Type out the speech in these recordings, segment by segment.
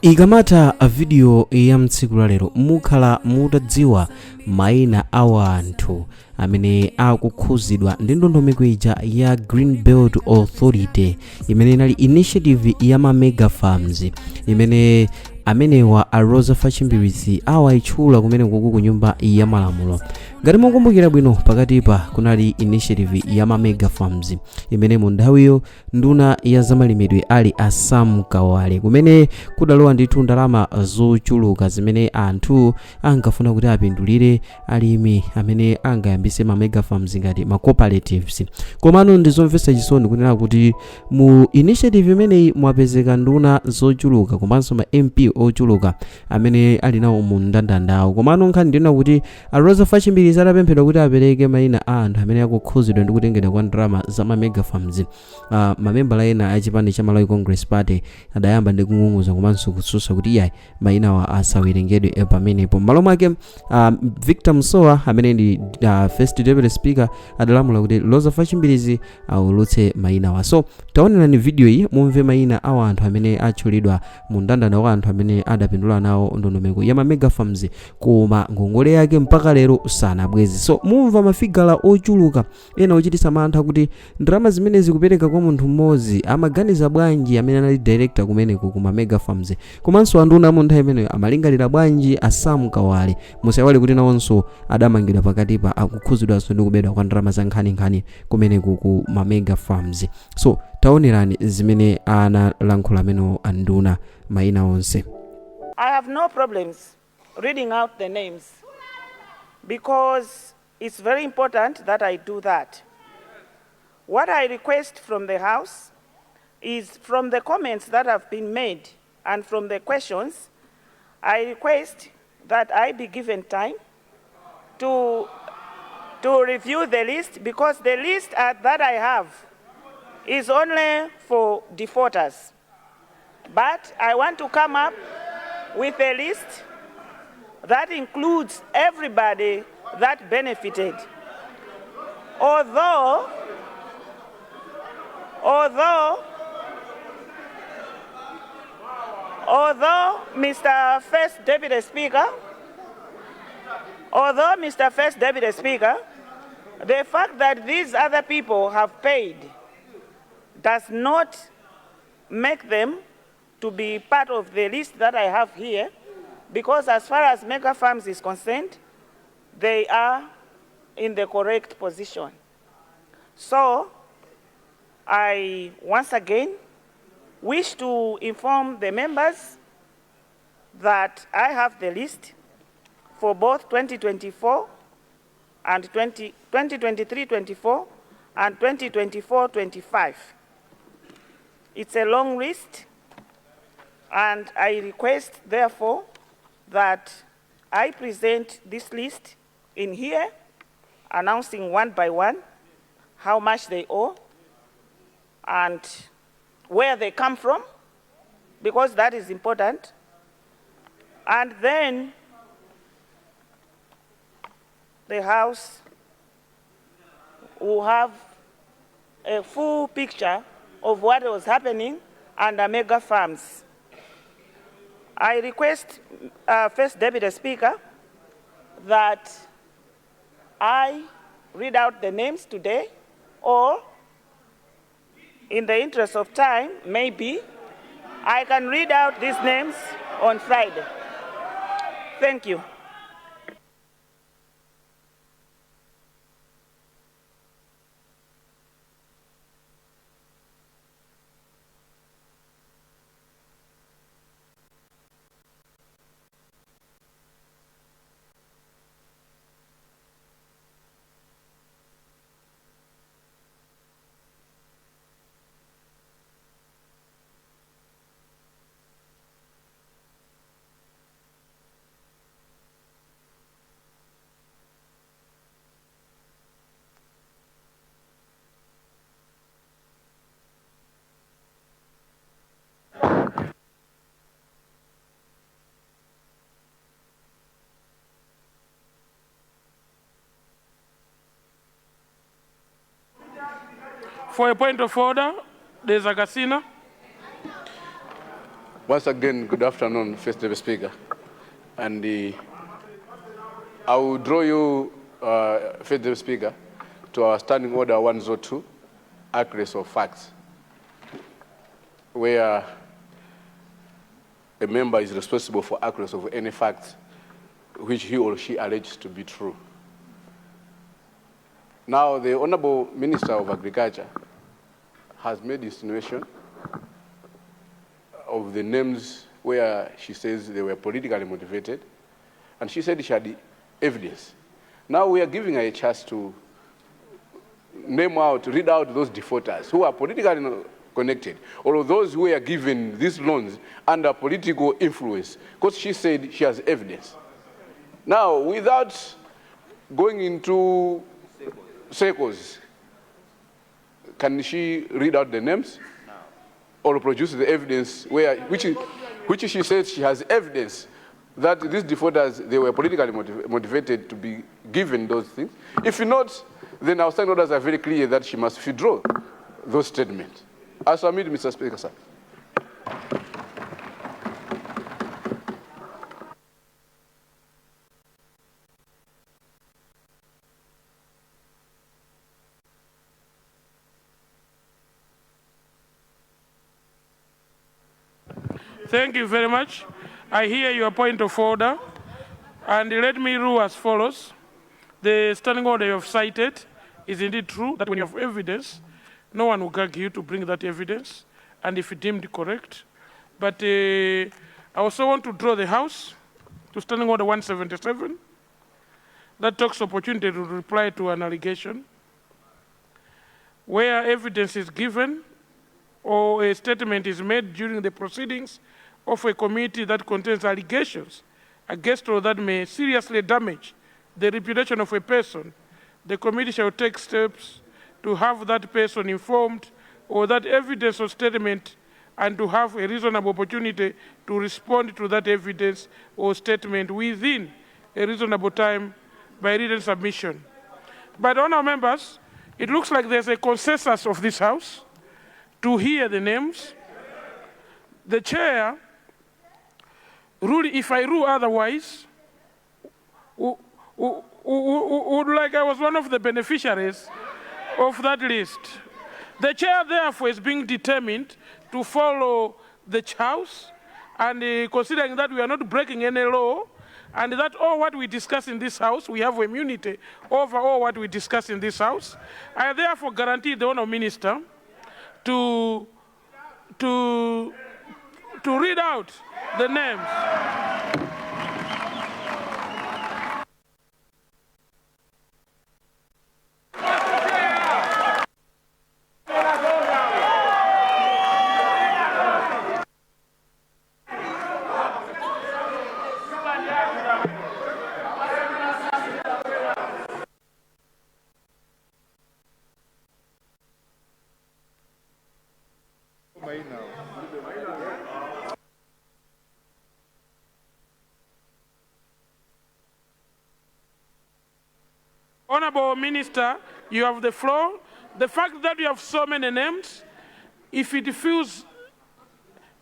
Ikamata a video ya mtsiku la lero mukhala mutadziwa mayina a anthu amene akukhuzidwa ndi ndondomeko ija ya Green Belt Authority imene inali initiative ya mega farms imene amenewa a Rosa Fachimbirizi awayitchula kumene kuku ku nyumba ya malamulo. Ngati mukumbukira bwino pakatipa kunali initiative ya mega farms imene mu nthawiyo nduna ya zamalimidwe ali a Sam Kawale kumene kudalowa ndithu ndalama zochuluka zimene anthu ankafuna kuti apindulire alimi amene angayambise mega farms ngati ma cooperatives. Komano ndizomvetsa chisoni kunena kuti mu initiative imeneyi mwapezeka nduna zochuluka komanso ma MP ochuluka amene ali nawo mu mndandanda. Komano nkhani ndina kuti a Rosa Fachimbirizi atapemphedwa kuti apereke mayina a anthu amene akukhuzidwa ndi kutengedwa kwa ndalama za mega farms, mamembala ena a chipani cha Malawi Congress Party adayamba ndi kung'ung'uza komanso kutsutsa kuti iyayi mayinawa asawerengedwe pamenepo. M'malo mwake Victor Msowa amene ndi First Deputy Speaker adalamula kuti Rosa Fachimbirizi aulutse mayinawa. So taonerani video iyi mumve mayina a anthu amene atchulidwa mu mndandanda wa anthu amene adapindula nawo ndondomeko ya mega farms koma ngongole yake mpaka lero sanabweze. So mumva mafigala ochuluka ena ochititsa mantha kuti ndalama zimene zikupereka kwa munthu mmodzi amaganiza bwanji amene anali director kumeneko ku mega farms, komanso anduna mu nthawi imeneyo amalingalira bwanji a Sam Kawale. Musaiwale kuti nawonso adamangidwa pakatipa akukhuzidwanso ndi kubedwa kwa ndalama za nkhaninkhani kumeneko ku mega farms. So taonerani zimene analankhula amene anduna mayina onse. I have no problems reading out the names because it's very important that I do that. What I request from the House is, from the comments that have been made and from the questions, I request that I be given time to review the list, because the list that I have is only for defaulters. But I want to come up with a list that includes everybody that benefited. Although Mr. First Deputy Speaker, the fact that these other people have paid does not make them to be part of the list that I have here, because as far as mega farms is concerned, they are in the correct position. So I once again wish to inform the members that I have the list for both 2024 and 2023-24 and 2024-25. It's a long list, and I request, therefore, that I present this list in here, announcing one by one how much they owe and where they come from, because that is important. And then the House will have a full picture of what was happening under mega farms. I request, First Deputy Speaker, that I read out the names today, or in the interest of time, maybe I can read out these names on Friday. Thank you. For a point of order, there's a Gasina. Once again, good afternoon, First Deputy Speaker. And I will draw you, First Deputy Speaker, to our Standing Order 102, accuracy of facts, where a member is responsible for accuracy of any facts which he or she alleges to be true. Now, the Honorable Minister of Agriculture has made insinuation of the names where she says they were politically motivated, and she said she had evidence. Now we are giving her a chance to name out, read out those defaulters who are politically connected, or those who were given these loans under political influence, because she said she has evidence. Now, without going into circles, can she read out the names? Or produce the evidence which she says she has evidence that these defaulters, they were politically motivated to be given those things. If not, then our standing orders are very clear that she must withdraw those statements. I submit, Mr. Speaker, sir. Thank you very much. I hear your point of order, and let me rule as follows. The standing order you have cited is indeed true, that when you have evidence, no one will gag you to bring that evidence, and if deemed correct. But I also want to draw the House to standing order 177, that talks opportunity to reply to an allegation, where evidence is given or a statement is made during the proceedings of a committee that contains allegations against or that may seriously damage the reputation of a person, the committee shall take steps to have that person informed or that evidence or statement, and to have a reasonable opportunity to respond to that evidence or statement within a reasonable time by written submission. But honourable members, it looks like there's a consensus of this House to hear the names. The chair, if I rule otherwise, would like I was one of the beneficiaries of that list. The chair, therefore, is being determined to follow the House, and considering that we are not breaking any law, and that all what we discuss in this House, we have immunity over all what we discuss in this House, I therefore guarantee the Honourable Minister to read out the names. Honourable Minister, you have the floor. The fact that you have so many names, if it feels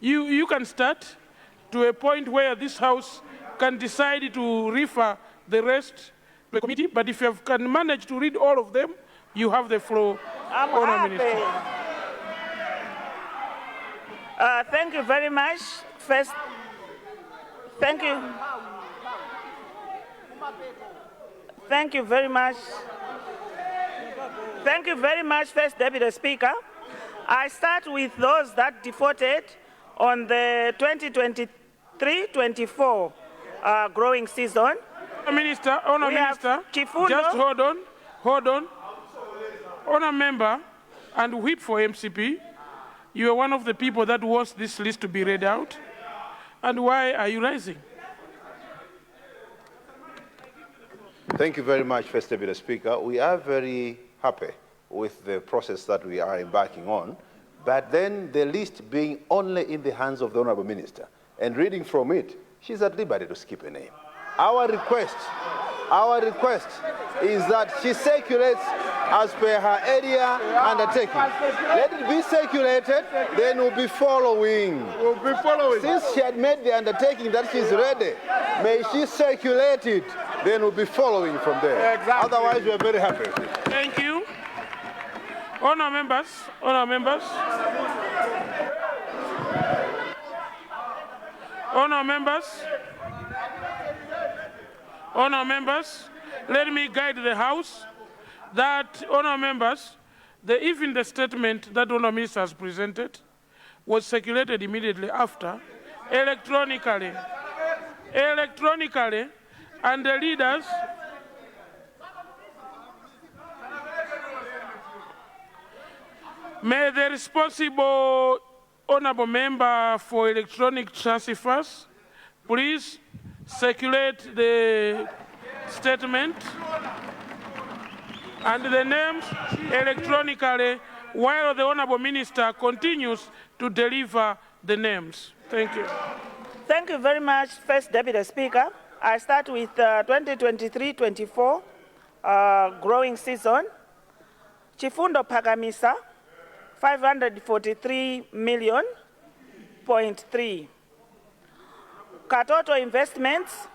you can start to a point where this House can decide to refer the rest to the committee, but if you can manage to read all of them, you have the floor, Honourable Minister. Thank you very much. First, thank you. Thank you very much. Thank you very much, First Deputy Speaker. I start with those that defaulted on the 2023-24 growing season. Minister, Honourable Minister, Chifundo. Just hold on. Honourable Member and Whip for MCP, you are one of the people that wants this list to be read out. And why are you rising? Thank you very much, First Deputy Speaker. We are very happy with the process that we are embarking on, but then the list being only in the hands of the Honourable Minister, and reading from it, she's at liberty to skip a name. Our request is that she circulates as per her earlier undertaking. Let it be circulated, then we'll be following. We'll be following. Since she had made the undertaking that she's ready, may she circulate it, then we'll be following from there. Exactly. Otherwise, we are very happy. Thank you. Honour members, honour members. Honour members, honour members, let me guide the House that, honour members, even the statement that honour minister has presented was circulated immediately after, electronically, and the leaders may the responsible honourable member for electronic transfers please circulate the statement and the names electronically while the honourable minister continues to deliver the names. Thank you. Thank you very much, First Deputy Speaker. I start with 2023-24 growing season. Chifundo Pagamisa, 543.3 million. Katoto investments,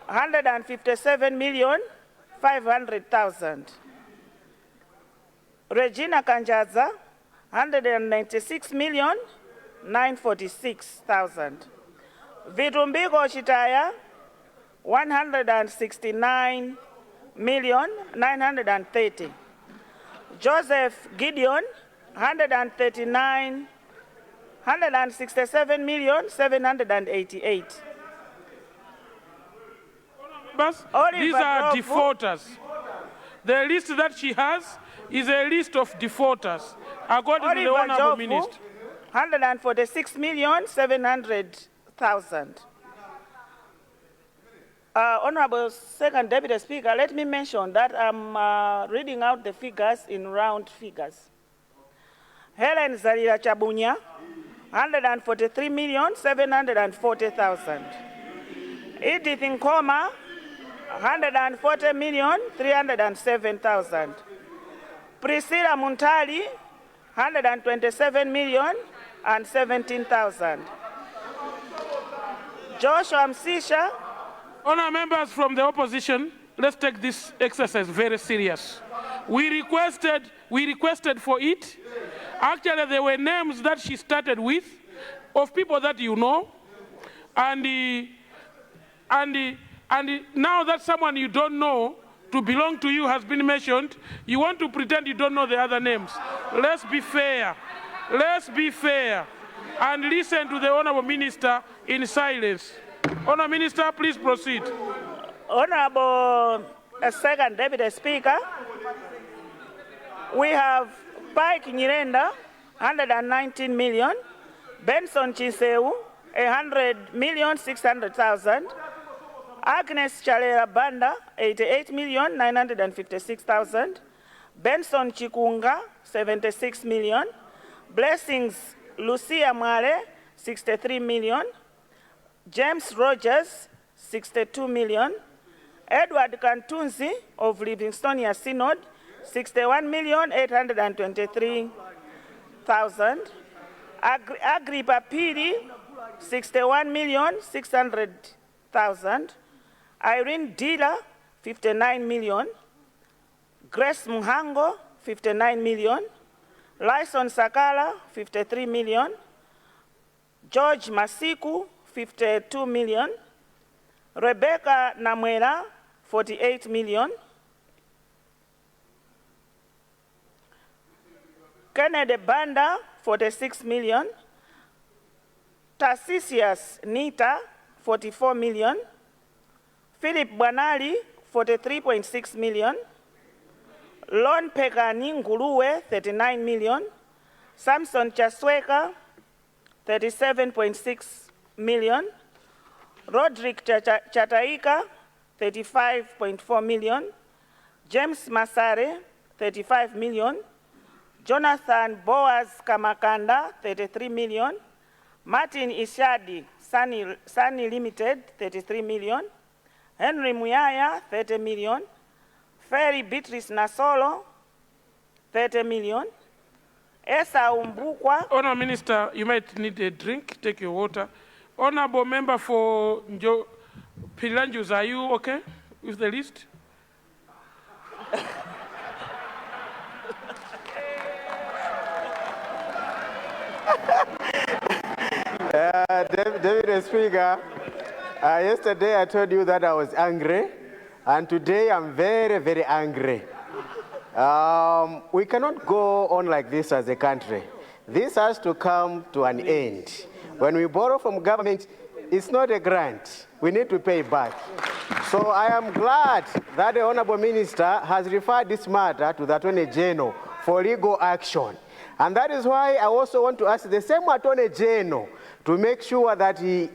157,500,000. Regina Kanjaza, 196,946,000. Vitumbiko Chitaya, 169,930,000. Joseph Gideon, 167,788,000. These are defaulters. The list that she has is a list of defaulters, according to the honourable minister. 146,700,000. Honourable Second Deputy Speaker, let me mention that I'm reading out the figures in round figures. Helen Zalira Chabunya, 143,740,000. Edith Nkoma, 140,307,000. Priscilla Muntali, 127,017,000. Joshua Msisha. Honour members from the opposition, let's take this exercise very serious. We requested for it. Actually, there were names that she started with of people that you know, and now that someone you don't know to belong to you has been mentioned, you want to pretend you don't know the other names. Let's be fair. Let's be fair and listen to the honourable minister in silence. Honourable Minister, please proceed. Honourable Second Deputy Speaker, we have Pike Nyirenda, 119 million, Benson Chiseu, 100,600,000, Agnes Chalera Banda, 88,956,000, Benson Chikunga, 76 million, Blessings Lucia Mwale, 63 million, James Rogers, 62 million, Edward Kantunzi of Livingstonia Synod, 61,823,000, Agrippa Piri, 61,600,000, Irene Dila, 59 million, Grace Muhango, 59 million, Lyson Sakala, 53 million, George Masiku, 52 million, Rebecca Namwela, 48 million, Kennedy Banda, 46 million, Tarsisius Nita, 44 million, Philip Banali, 43.6 million, Lon Pekani Nguruwe, 39 million, Samson Chasweka, 37.6 million, Roderick Chataika, 35.4 million, James Masare, 35 million, Jonathan Boaz Kamakanda, 33 million, Martin Ishadi, Sunny Limited, 33 million, Henry Muyaya, 30 million, Ferry Beatrice Nasolo, 30 million. Esa Umbukwa. Honourable Minister, you might need a drink. Take your water. Honourable Member for Pilanjus, are you okay with the list? Deputy Speaker, yesterday I told you that I was angry, and today I'm very, very angry. We cannot go on like this as a country. This has to come to an end. When we borrow from government, it's not a grant. We need to pay back. So I am glad that the Honourable Minister has referred this matter to the Attorney General for legal action. And that is why I also want to ask the same Attorney General to make sure that he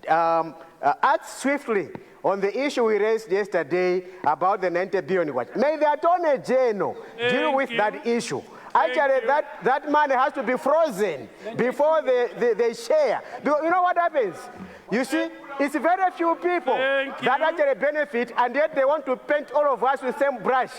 acts swiftly on the issue we raised yesterday about the 90 billion. May the Attorney General deal with that issue. Actually, that money has to be frozen before they share. Because you know what happens? You see, it's very few people that actually benefit, and yet they want to paint all of us with the same brush.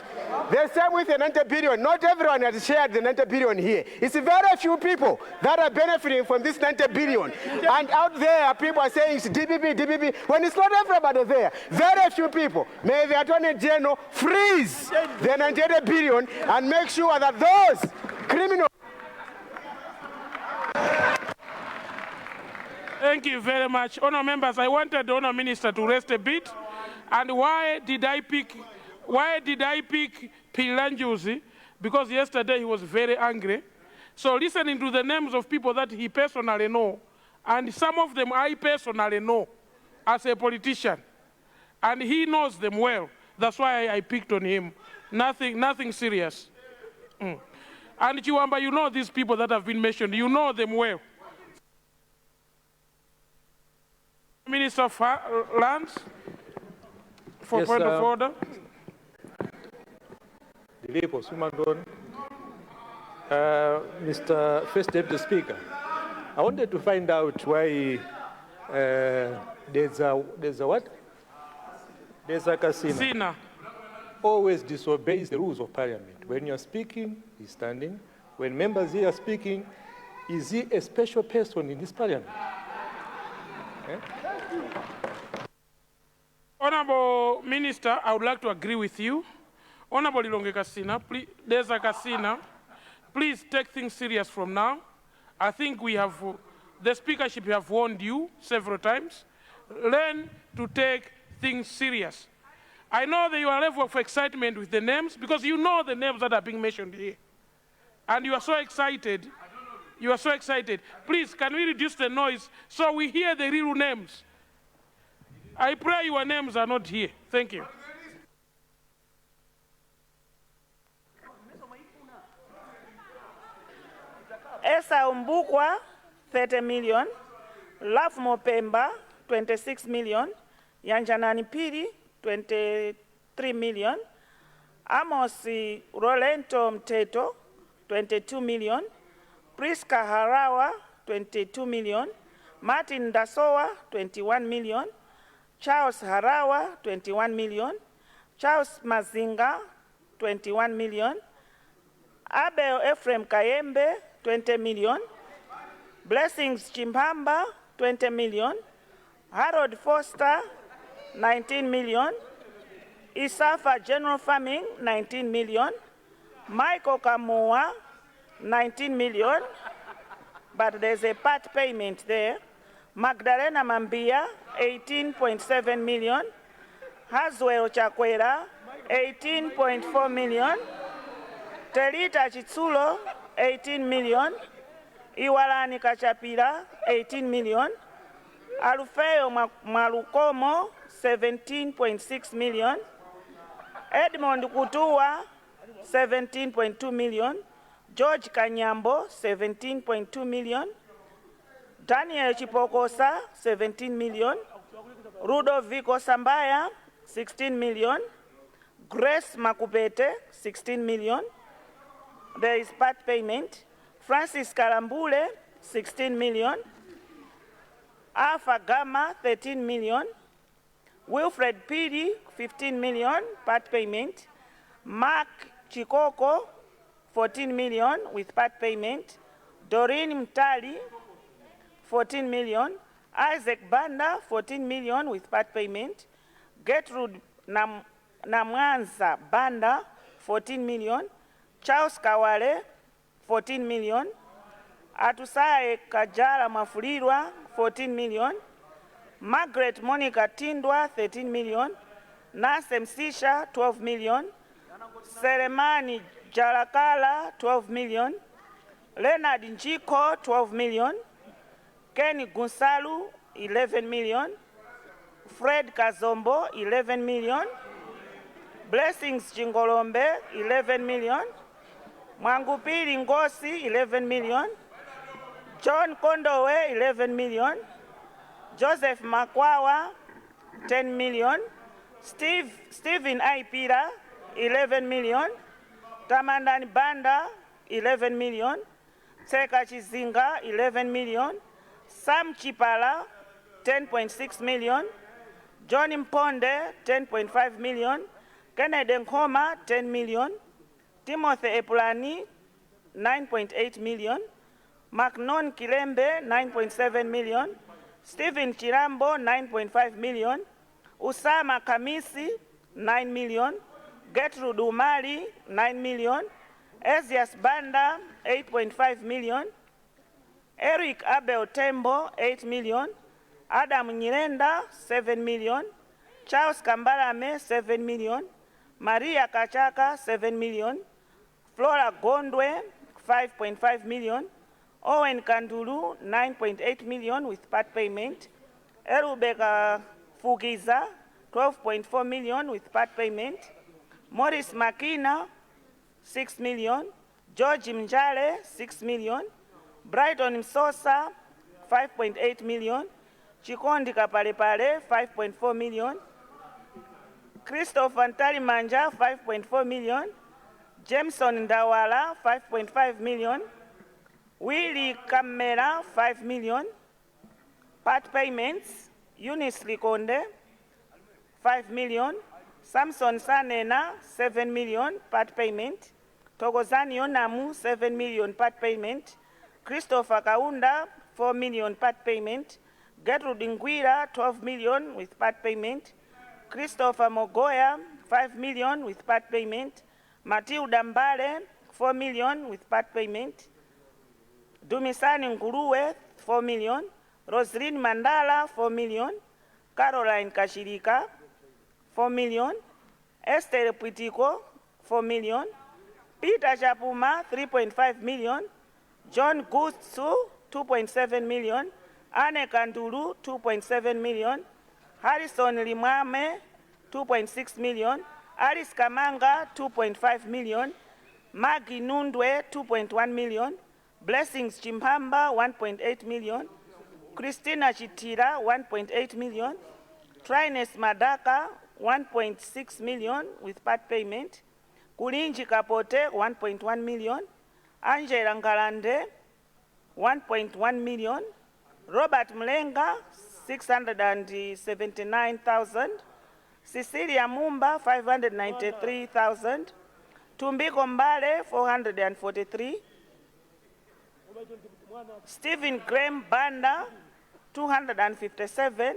The same with the 90 billion. Not everyone has shared the 90 billion here. It's very few people that are benefiting from this 90 billion. And out there, people are saying it's DBB, DBB, when it's not everybody there. Very few people. May the Attorney General freeze the 98 billion and make sure that those criminals. Thank you very much. Honour members, I wanted the Honour Minister to rest a bit. And why did I pick Pilanjuzi? Because yesterday he was very angry. So listening to the names of people that he personally know, and some of them I personally know as a politician, and he knows them well. That's why I picked on him. Nothing serious. And Chiwamba, you know these people that have been mentioned. You know them well. Minister of Lands, for point of order. Mr. First Deputy Speaker, I wanted to find out why there's a what? There's a casino. Always disobeys the rules of Parliament. When you're speaking, he's standing. When members here are speaking, is he a special person in this Parliament? Honourable Minister, I would like to agree with you. Honourable Ilonge Kasina, please, there's a casino. Please take things serious from now. I think we have, the speakership have warned you several times. Learn to take things serious. I know that you are level of excitement with the names because you know the names that are being mentioned here. And you are so excited. You are so excited. Please, can we reduce the noise so we hear the real names? I pray your names are not here. Thank you. Esa Umbukwa, 30 million. Love Mopemba, 26 million. Yanjanani Piri, 23 million. Amos Rolento Mteto, 22 million. Priska Harawa, 22 million. Martin Dasowa, 21 million. Charles Harawa, 21 million. Charles Mazinga, 21 million. Abel Ephraim Kayembe, 20 million. Blessings Chimpamba, 20 million. Harold Foster, 19 million. Isafa General Farming, 19 million. Michael Kamua, 19 million. But there's a part payment there. Magdalena Mambia, 18.7 million. Haswell Chakwera, 18.4 million. Terita Chitsulo, 18 million. Iwalani Kachapira, 18 million. Alufeo Malukomo, 17.6 million. Edmond Kutua, 17.2 million. George Kanyambo, 17.2 million. Daniel Chipokosa, 17 million. Rudoviko Sambaya, 16 million. Grace Makupete, 16 million. There is part payment. Francis Karambule, 16 million. Alpha Gamma, 13 million. Wilfred Pidi, 15 million, part payment. Mark Chikoko, 14 million with part payment. Doreen Mtali, 14 million. Isaac Banda, 14 million with part payment. Gertrude Namwanza Banda, 14 million. Charles Kawale, 14 million. Atusae Kajala Mafulirwa, 14 million. Margaret Monica Tindwa, 13 million. Nasem Sisha, 12 million. Selemani Jalakala, 12 million. Leonard Njiko, 12 million. Kenny Gunsalu, 11 million. Fred Kazombo, 11 million. Blessings Jingolombe, 11 million. Mwangupiri Ngosi, 11 million. John Kondowe, 11 million. Joseph Makwawa, 10 million. Stephen Aipira, 11 million. Tamandani Banda, 11 million. Seka Chizinga, 11 million. Sam Chipala, 10.6 million. John Mponde, 10.5 million. Kennedy Nkoma, 10 million. Timothy Epulani, 9.8 million. Macnon Kilembe, 9.7 million. Stephen Chirambo, 9.5 million. Usama Kamisi, 9 million. Gertrude Umali, 9 million. Ezias Banda, 8.5 million. Eric Abel Tembo, 8 million. Adam Nyirenda, 7 million. Charles Kambalame, 7 million. Maria Kachaka, 7 million. Flora Gondwe, 5.5 million. Owen Kandulu, 9.8 million with part payment. Erubeka Fugiza, 12.4 million with part payment. Morris Makina, 6 million. George Mjale, 6 million. Brighton Msosa, 5.8 million. Chikondi Kapalepale, 5.4 million. Christopher Ntalimanja, 5.4 million. Jameson Ndawala, 5.5 million. Willie Kamera, 5 million. Part payments, Eunice Likonde, 5 million. Samson Sanena, 7 million part payment. Togozani Onamu, 7 million part payment. Christopher Kaunda, 4 million part payment. Gertrude Ngwira, 12 million with part payment. Christopher Mogoya, 5 million with part payment. Matilda Mbale, 4 million with part payment. Dumisani Nguruwe, 4 million. Roslyn Mandala, 4 million. Caroline Kashirika, 4 million. Esther Pwitiko, 4 million. Peter Chapuma, 3.5 million. John Gutsu, 2.7 million. Anne Kandulu, 2.7 million. Harrison Limame, 2.6 million. Alice Kamanga, 2.5 million. Maggie Nundwe, 2.1 million. Blessings Chimpamba, 1.8 million. Christina Chitira, 1.8 million. Trines Madaka, 1.6 million with part payment. Kulinji Kapote, 1.1 million. Angela Ngalande, 1.1 million. Robert Mlenga, 679,000. Cecilia Mumba, 593,000. Tumbiko Mbale, 443. Stephen Graham Banda, 257.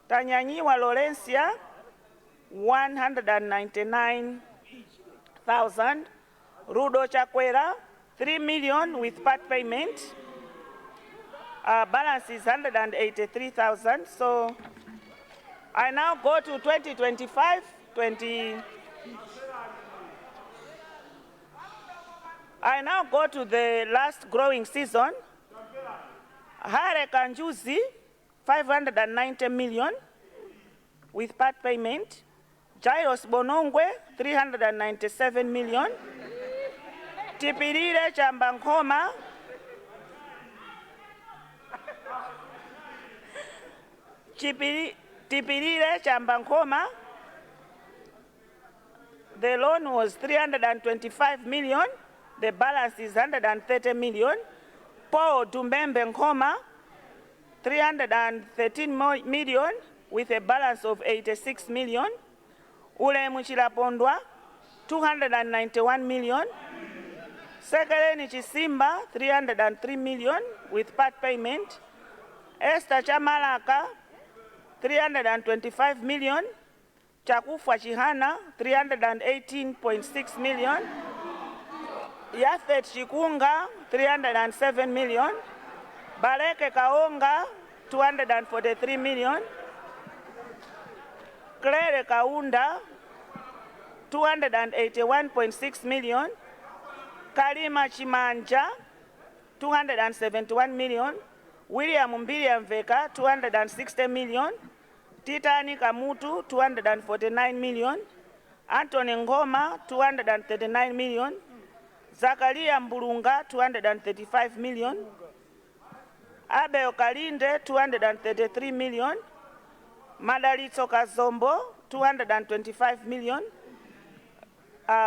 Tanyanyiwa Lorencia, 199,000. Rudo Chakwera, 3 million with part payment. Balance is 183,000. So I now go to 2025, I now go to the last growing season. Hare Kanjuzi, 590 million with part payment. Jairus Bonongwe, 397 million. Tipirire Chambankoma, Tipirire Chambankoma, the loan was 325 million. The balance is 130 million. Paul Dumbembe Nkoma, 313 million with a balance of 86 million. Ule Muchila Pondwa, 291 million. Sekeleni Chisimba, 303 million with part payment. Esther Chamalaka, 325 million. Chakufa Chihana, 318.6 million. Yafet Chikunga, 307 million. Bareke Kaonga, 243 million. Claire Kaunda, 281.6 million. Kalima Chimanja, 271 million. William Mbiliam Veka, 260 million. Titani Kamutu, 249 million. Anthony Ngoma, 239 million. Zakaria Mbulunga, 235 million. Abel Kalinde, 233 million. Madalitso Kazombo, 225 million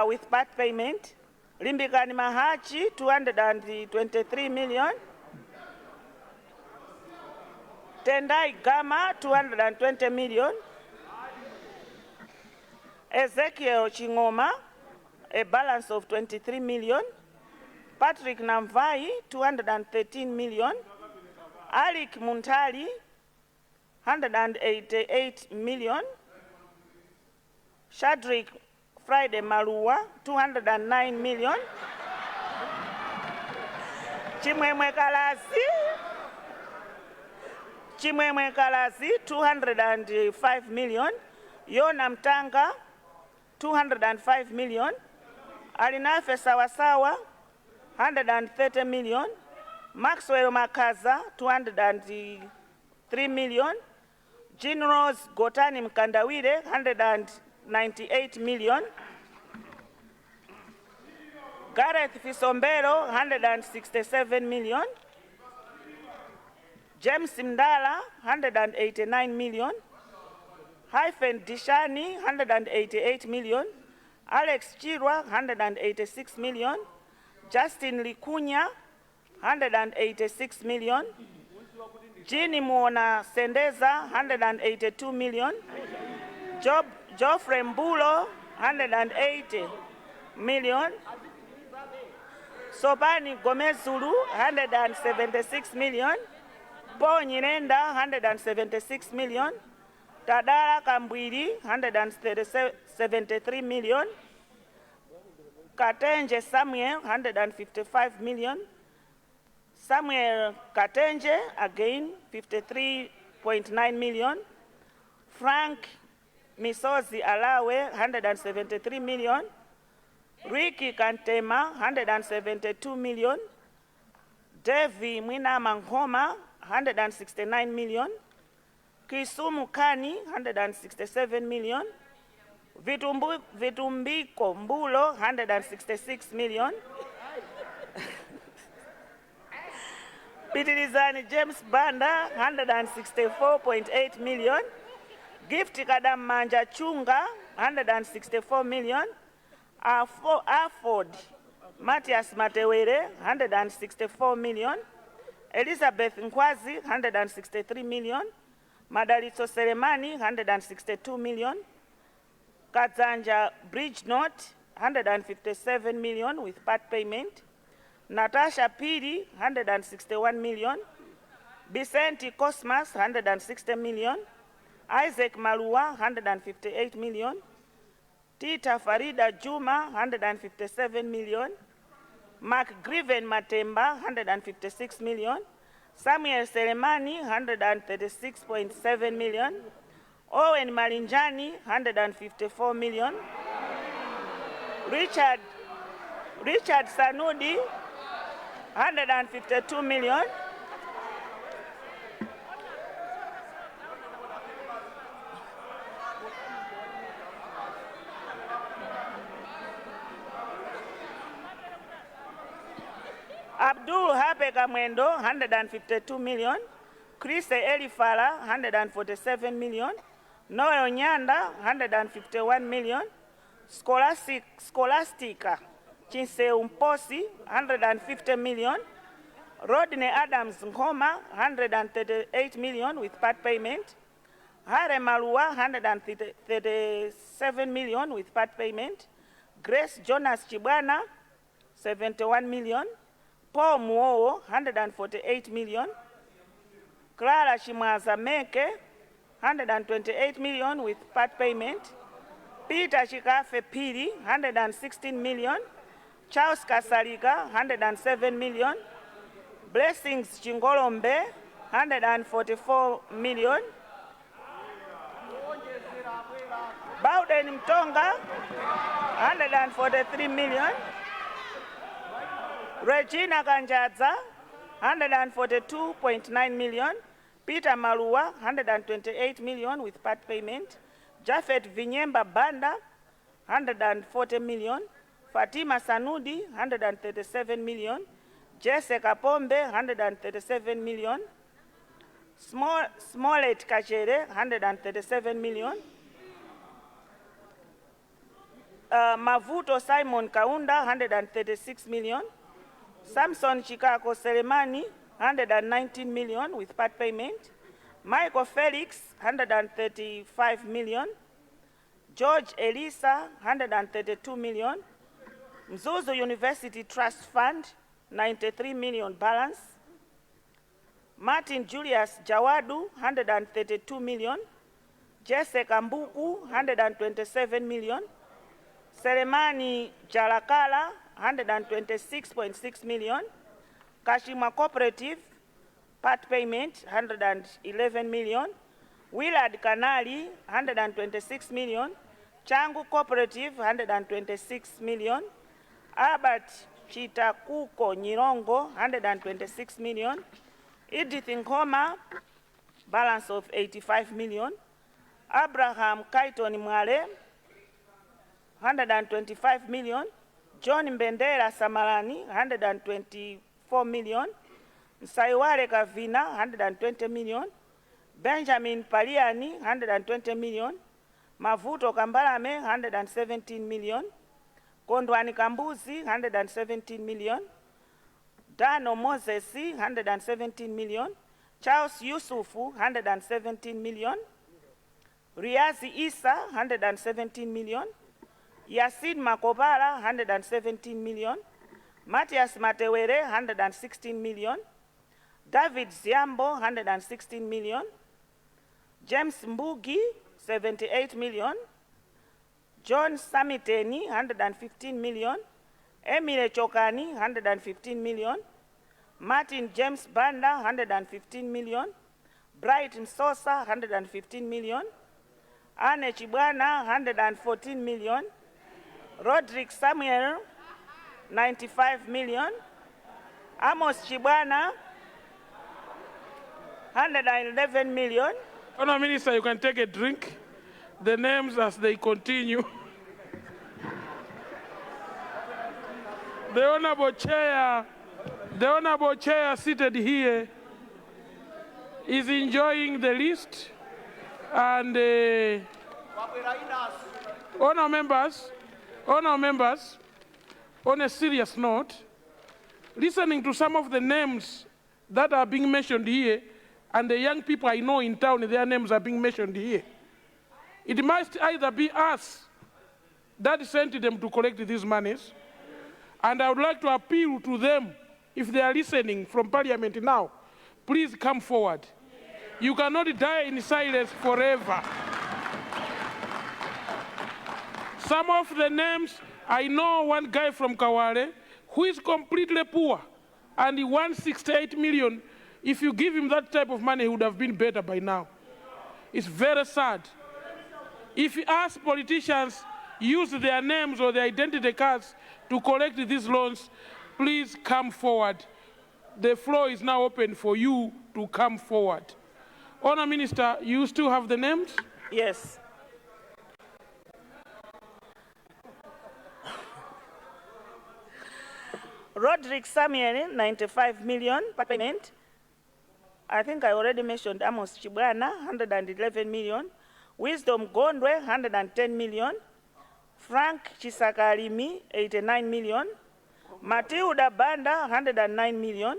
with part payment. Limbikani Mahachi, 223 million. Tendai Gama, 220 million. Ezekiel Chingoma, a balance of 23 million. Patrick Namvai, 213 million. Alik Muntali, 188 million. Shadrick Friday Marua, 209 million. Chimwemwe Kalazi, 205 million. Yona Mtanga, 205 million. Alinafe Sawasawa, 130 million. Maxwell Makaza, 203 million. Jean Rose Gotani Mkandawire, 198 million. Gareth Fisombero, 167 million. James Mdala, 189 million. Hyphen Dishani, 188 million. Alex Chirwa, 186 million. Justin Likunya, 186 million. Jeannie Mona Sendeza, 182 million. Geoffrey Mbulo, 180 million. Sobani Gomezulu, 176 million. Paul Nyirenda, 176 million. Tadara Kambwiri, 173 million. Katenje Samuel, 155 million. Samuel Katenje, again, 53.9 million. Frank Misozi Alawe, 173 million. Ricky Kantema, 172 million. Devi Mwina Manghoma, 169 million. Kisumu Kani, 167 million. Vitumbiko Mbulo, 166 million. Pitilizani James Banda, 164.8 million. Gift Kadam Manja Chunga, 164 million. Afford Matthias Matewere, 164 million. Elizabeth Nkwazi, 163 million. Madalitso Seremani, 162 million. Kazanja Bridge Note, 157 million with part payment. Natasha Piri, 161 million. Vicente Cosmas, 160 million. Isaac Malua, 158 million. Tita Farida Juma, 157 million. Mark Griven Matemba, 156 million. Samuel Selemani, 136.7 million. Owen Malinjani, 154 million. Richard Sanudi, 152 million. Abdul Hape Kamwendo, 152 million. Chris Elifala, 147 million. Noel Nyanda, 151 million. Scholastica Chinse Umposi, 150 million. Rodney Adams Nkoma, 138 million with part payment. Hare Malua, 137 million with part payment. Grace Jonas Chibwana, 71 million. Paul Muowo, 148 million. Clara Shimwaza Meke, 128 million with part payment. Peter Chikafe Piri, 116 million. Charles Kasaliga, 107 million. Blessings Chingolombe, 144 million. Bowden Mtonga, 143 million. Regina Ganjaza, 142.9 million. Peter Malua, 128 million with part payment. Jafet Vinyemba Banda, 140 million. Fatima Sanudi, 137 million. Jessica Pombe, 137 million. Smollett Kachere, 137 million. Mavuto Simon Kaunda, 136 million. Samson Chikako Selemani, 119 million with part payment. Michael Felix, 135 million. George Elisa, 132 million. Mzuzu University Trust Fund, 93 million balance. Martin Julius Jawadu, 132 million. Jesse Kambuku, 127 million. Selemani Jalakala, 126.6 million. Kashima Cooperative, part payment, 111 million. Willard Kanali, 126 million. Changu Cooperative, 126 million. Albert Chitakuko Nyirongo, 126 million. Edith Nkoma, balance of 85 million. Abraham Kaiton Mwale, 125 million. John Mbendera Samarani, 124 million. Saiwale Kavina, 120 million. Benjamin Paliani, 120 million. Mavuto Kambalame, 117 million. Kondwani Kambuzi, 117 million. Dano Mosesi, 117 million. Charles Yusufu, 117 million. Riazi Isa, 117 million. Yasin Makobara, 117 million. Matthias Matewere, 116 million. David Ziambo, 116 million. James Mbugi, 78 million. John Samiteni, 115 million. Emile Chokani, 115 million. Martin James Banda, 115 million. Bright Msosa, 115 million. Anne Chibwana, 114 million. Roderick Samuel, 95 million. Amos Chibwana, 111 million. Honourable Minister, you can take a drink. The names as they continue. The Honourable Chair seated here is enjoying the list, and Honourable members, on a serious note, listening to some of the names that are being mentioned here, and the young people I know in town, their names are being mentioned here, it must either be us that sent them to collect these monies, and I would like to appeal to them, if they are listening from Parliament now, please come forward. You cannot die in silence forever. Some of the names, I know one guy from Kawale who is completely poor, and he wants 68 million. If you give him that type of money, he would have been better by now. It's very sad. If us politicians use their names or their identity cards to collect these loans, please come forward. The floor is now open for you to come forward. Honourable Minister, you still have the names? Yes. Roderick Samuel, 95 million payment. I think I already mentioned Amos Chibwana, 111 million. Wisdom Gondwe, 110 million. Frank Chisakalimi, 89 million. Matilda Banda, 109 million.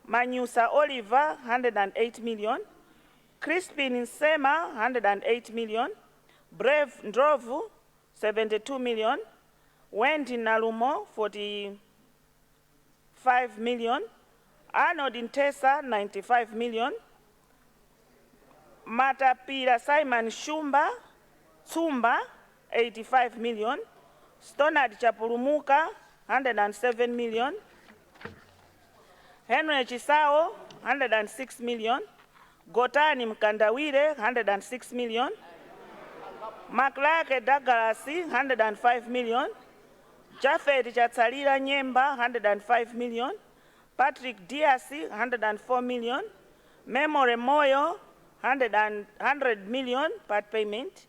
Manyusa Oliver, 108 million. Crispin Nsema, 108 million. Brave Ndrovu, 72 million. Wendy Nalumo, 40 5 million. Arnold Ntesa, 95 million. Matapira Simon Tsumba, 85 million. Stonard Chapulumuka, 107 million. Henry Chisao, 106 million. Gotani Mkandawire, 106 million. Maklake Douglas, 105 million. Jafet Chatsalira Nyemba, 105 million. Patrick Diaz, 104 million. Memory Moyo, 100 million part payment.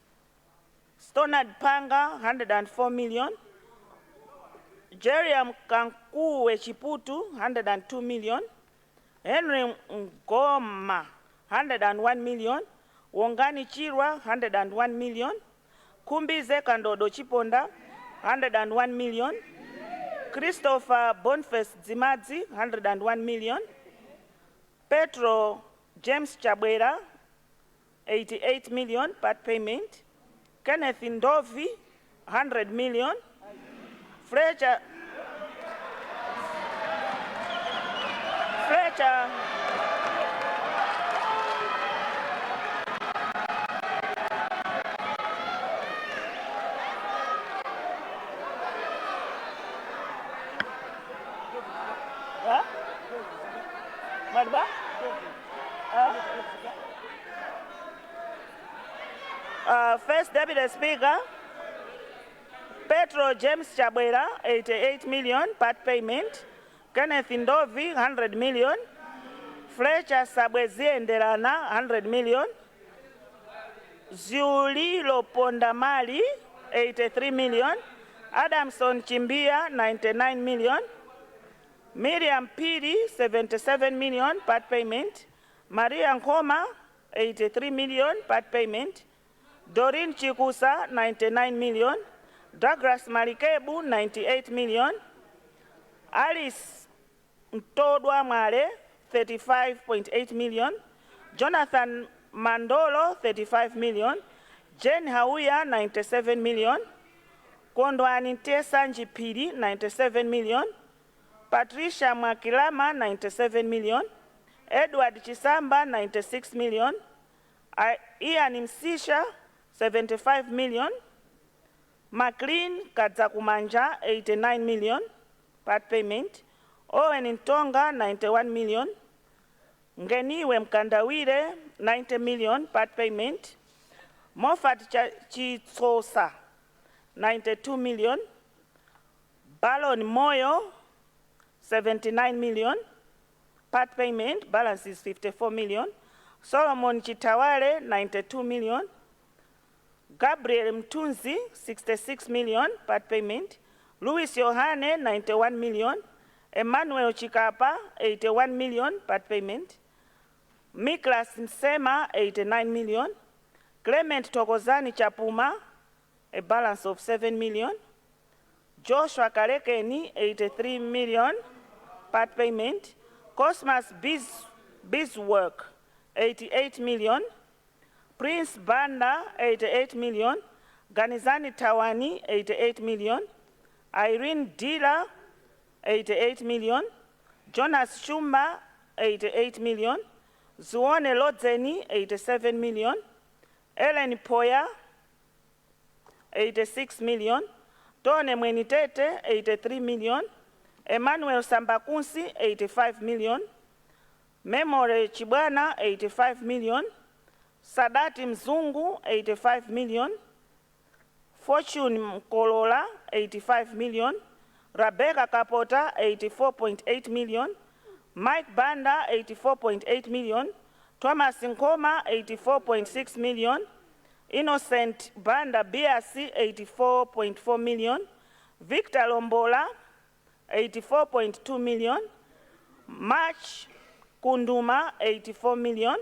Stonard Panga, 104 million. Jeriam Kankuwe Chiputu, 102 million. Henry Ngoma, 101 million. Wongani Chirwa, 101 million. Kumbize Kandodo Chiponda, 101 million. Christopher Boniface Zimadzi, 101 million. Petro James Chabwera, 88 million part payment. Kenneth Ndovi, 100 million. Fletcher First Deputy Speaker, Petro James Chabwera, 88 million part payment. Kenneth Ndovi, 100 million. Fletcher Sabwezie Ndelana, 100 million. Zulilo Pondamali, 83 million. Adamson Chimbia, 99 million. Miriam Piri, 77 million part payment. Maria Nkoma, 83 million part payment. Doreen Chikusa, 99 million. Douglas Marikebu, 98 million. Alice Ntodwa Mare, 35.8 million. Jonathan Mandolo, 35 million. Jane Hauya, 97 million. Kondwani Ntesa Njipiri, 97 million. Patricia Mwakilama, 97 million. Edward Chisamba, 96 million. Ian Msisha, 75 million. McLean Kadzakumanja, 89 million part payment. Owen Ntonga, 91 million. Ngeniwe Mkandawire, 90 million part payment. Moffat Chitsosa, 92 million. Balon Moyo, 79 million part payment. Balance is 54 million. Solomon Chitawale, 92 million. Gabriel Mtunzi, 66 million part payment. Louis Yohane, 91 million. Emmanuel Chikapa, 81 million part payment. Miklas Nsema, 89 million. Clement Tokozani Chapuma, a balance of 7 million. Joshua Karekeni, 83 million part payment. Cosmas Bizwork, 88 million. Prince Banda, 88 million. Ganizani Tawani, 88 million. Irene Dila, 88 million. Jonas Shumba, 88 million. Zuone Lodzeni, 87 million. Ellen Poya, 86 million. Tone Mwenitete, 83 million. Emmanuel Sambakunsi, 85 million. Memory Chibwana, 85 million. Sadati Mzungu, 85 million. Fortune Mkolola, 85 million. Rebecca Kapota, 84.8 million. Mike Banda, 84.8 million. Thomas Nkoma, 84.6 million. Innocent Banda BRC, 84.4 million. Victor Lombola, 84.2 million. March Kunduma, 84 million.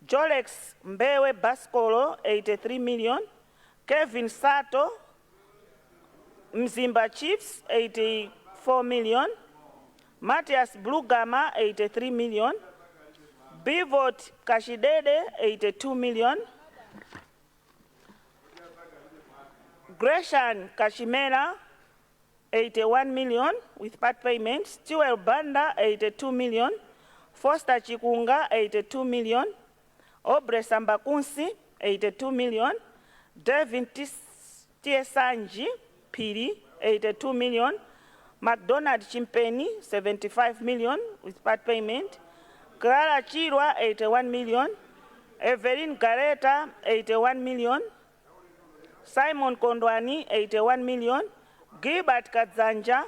Jolex Mbewe Baskolo, 83 million. Kevin Sato, Mzimba Chiefs, 84 million. Matthias Blugama, 83 million. Bivot Kashidede, 82 million. Gresham Kashimera, 81 million with part payment. Stewart Banda, 82 million. Foster Chikunga, 82 million. Obre Sambakunsi, 82 million. Devin Tiesanji Piri, 82 million. McDonald Chimpeni, 75 million with part payment. Clara Chirwa, 81 million. Evelyn Gareta, 81 million. Simon Kondwani, 81 million. Gilbert Kadzanja,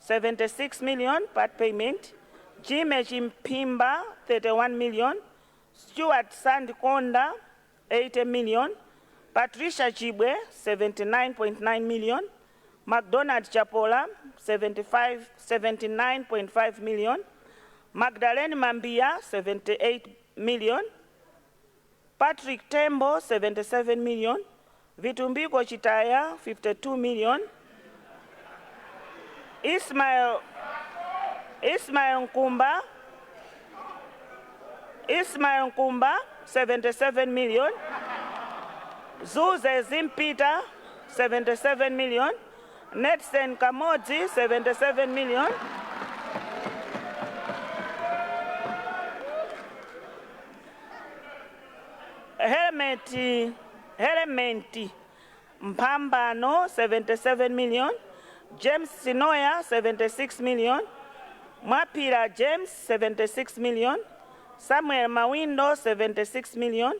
76 million part payment. Jime Chimpimba, 31 million. Stuart Sandkonda, 80 million. Patricia Chibwe, 79.9 million. McDonald Chapola, 79.5 million. Magdalene Mambia, 78 million. Patrick Tembo, 77 million. Vitumbiko Chitaya, 52 million. Ismail Nkumba, 77 million. Zuze Zimpita, 77 million. Netsen Kamodzi, 77 million. Helmeti Mpambano, 77 million. James Sinoya, 76 million. Mapira James, 76 million. Samuel Mawindo, 76 million.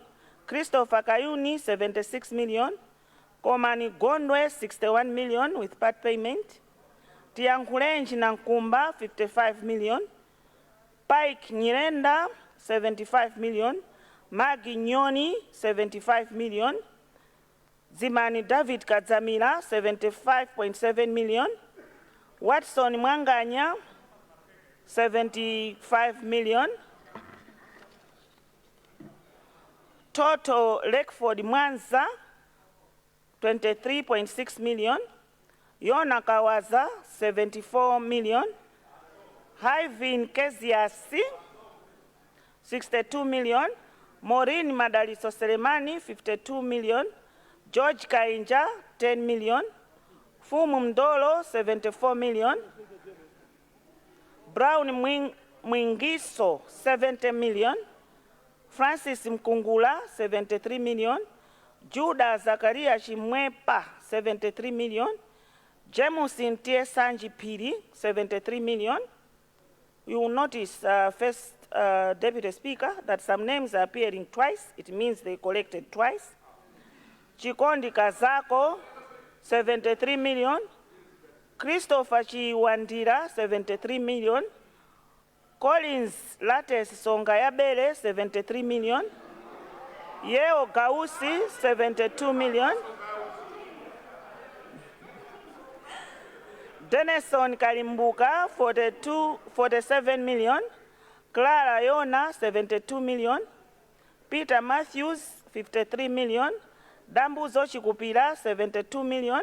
Christopher Kayuni, 76 million. Komani Gondwe, 61 million with part payment. Tiankulenji Nankumba, 55 million. Pike Nyirenda, 75 million. Magi Nyoni, 75 million. Zimani David Kadzamila, 75.7 million. Watson Mwanganya, 75 million. Toto Lakeford Mwanza, 23.6 million. Yona Kawaza, 74 million. Hyvin Keziasi, 62 million. Maureen Madaliso Selemani, 52 million. George Kainja, 10 million. Fumu Mdolo, 74 million. Brown Mwingiso, 70 million. Francis Mkungula, 73 million. Judah Zakaria Chimwepa, 73 million. James Ntie Sanji Piri, 73 million. You will notice, first Deputy Speaker, that some names are appearing twice. It means they collected twice. Chikondi Kazako, 73 million. Christopher Chiwandira, 73 million. Collins Lates Songayabele, 73 million. Yeo Gausi, 72 million. Denison Kalimbuka, 47 million. Clara Yona, 72 million. Peter Matthews, 53 million. Dambuzo Chikupira, 72 million.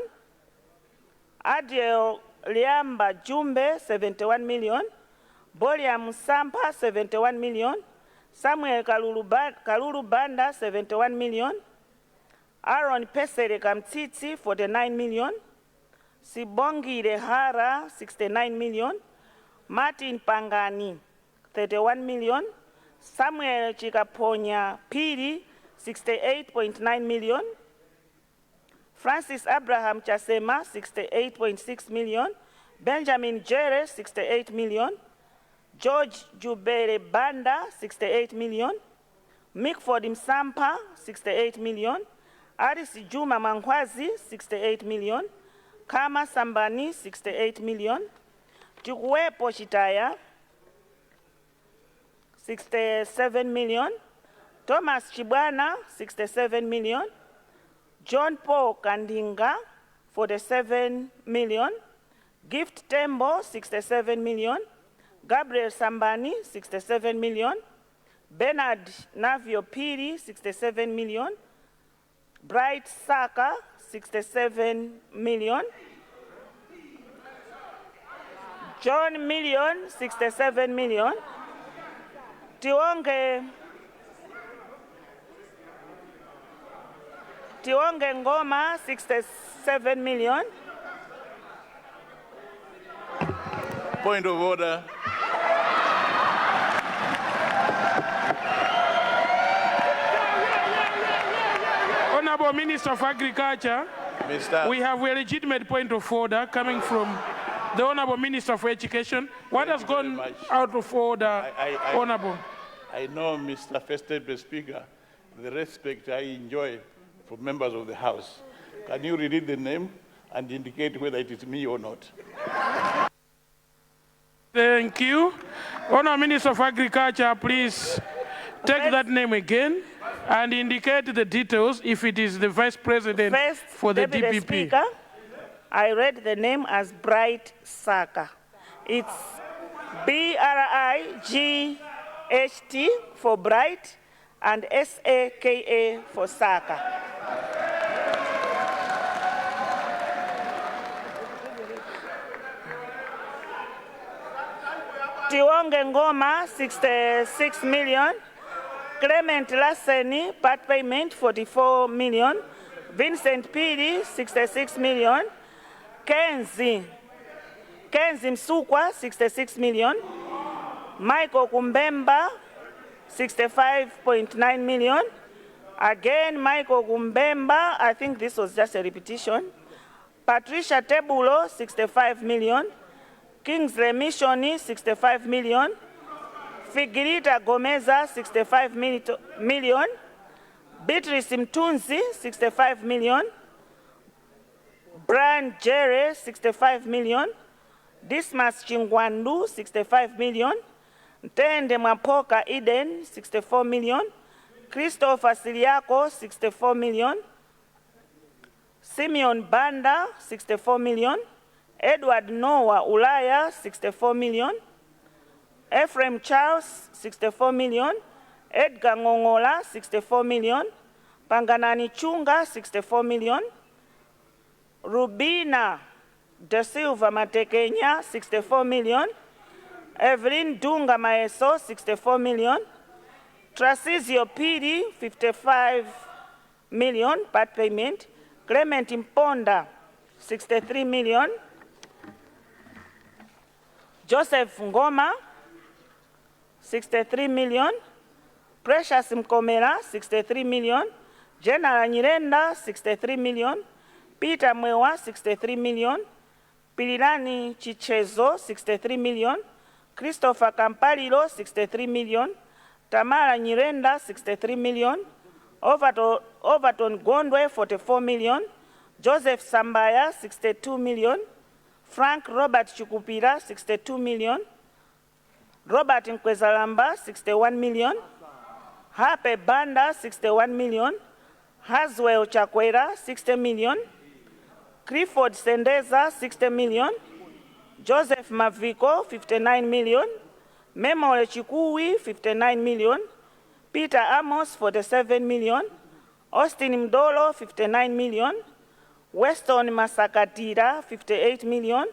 Adiel Liamba Jumbe, 71 million. Bolia Musampa, 71 million. Samuel Kalulu Banda, 71 million. Aaron Pesere Kamtiti, 49 million. Sibongi Rehara, 69 million. Martin Pangani, 31 million. Samuel Chikaponya Piri, 68.9 million. Francis Abraham Chasema, 68.6 million. Benjamin Jere, 68 million. George Jubere Banda, 68 million. Mickford Msampa, 68 million. Aris Juma Mangwazi, 68 million. Kama Sambani, 68 million. Chikuwepo Chitaya, 67 million. Thomas Chibwana, 67 million. John Paul Kandinga, 47 million. Gift Tembo, 67 million. Gabriel Sambani, 67 million. Bernard Navio Piri, 67 million. Bright Saka, 67 million. John Million, 67 million. Tionge Ngoma, 67 million. Point of order. Honorable Minister of Agriculture, we have a legitimate point of order coming from the Honorable Minister of Education. What has gone out of order, Honorable? I know, Mr. First Deputy Speaker, the respect I enjoy from members of the House. Can you read the name and indicate whether it is me or not? Thank you. Honorable Minister of Agriculture, please take that name again and indicate the details if it is the Vice President for the Deputy DPP. Speaker, I read the name as Bright Saka. It's BRIGHT for Bright and SAKA for Saka. Tionge Ngoma, 66 million. Clement Lasseni, part payment, 44 million. Vincent Piri, 66 million. Kenzi Msukwa, 66 million. Michael Kumbemba, 65.9 million. Again, Michael Kumbemba, I think this was just a repetition. Patricia Tebulo, 65 million. Kingsley Missioni, 65 million. Figirita Gomeza, 65 million. Beatrice Mtunzi, 65 million. Brian Jerry, 65 million. Dismas Chingwandu, 65 million. Ntende Mapoka Eden, 64 million. Christopher Siliako, 64 million. Simeon Banda, 64 million. Edward Noah Ulaya, 64 million. Ephraim Charles, 64 million. Edgar Ngongola, 64 million. Panganani Chunga, 64 million. Rubina De Silva Matekenya, 64 million. Evelyn Dunga Maeso, 64 million. Trasizio Pidi, 55 million, part payment. Clement Imponda, 63 million. Joseph Ngoma, 63 million. Precious Mkomera, 63 million. General Nyirenda, 63 million. Peter Mwewa, 63 million. Pililani Chichezo, 63 million. Christopher Kampalilo, 63 million. Tamara Nyirenda, 63 million. Overton Gondwe, 44 million. Joseph Sambaya, 62 million. Frank Robert Chukupira, 62 million. Robert Nkwezalamba, 61 million. Hape Banda, 61 million. Haswell Chakwera, 60 million. Clifford Sendeza, 60 million. Joseph Maviko, 59 million. Memole Chikui, 59 million. Peter Amos, 47 million. Austin Mdolo, 59 million. Weston Masakatira, 58 million.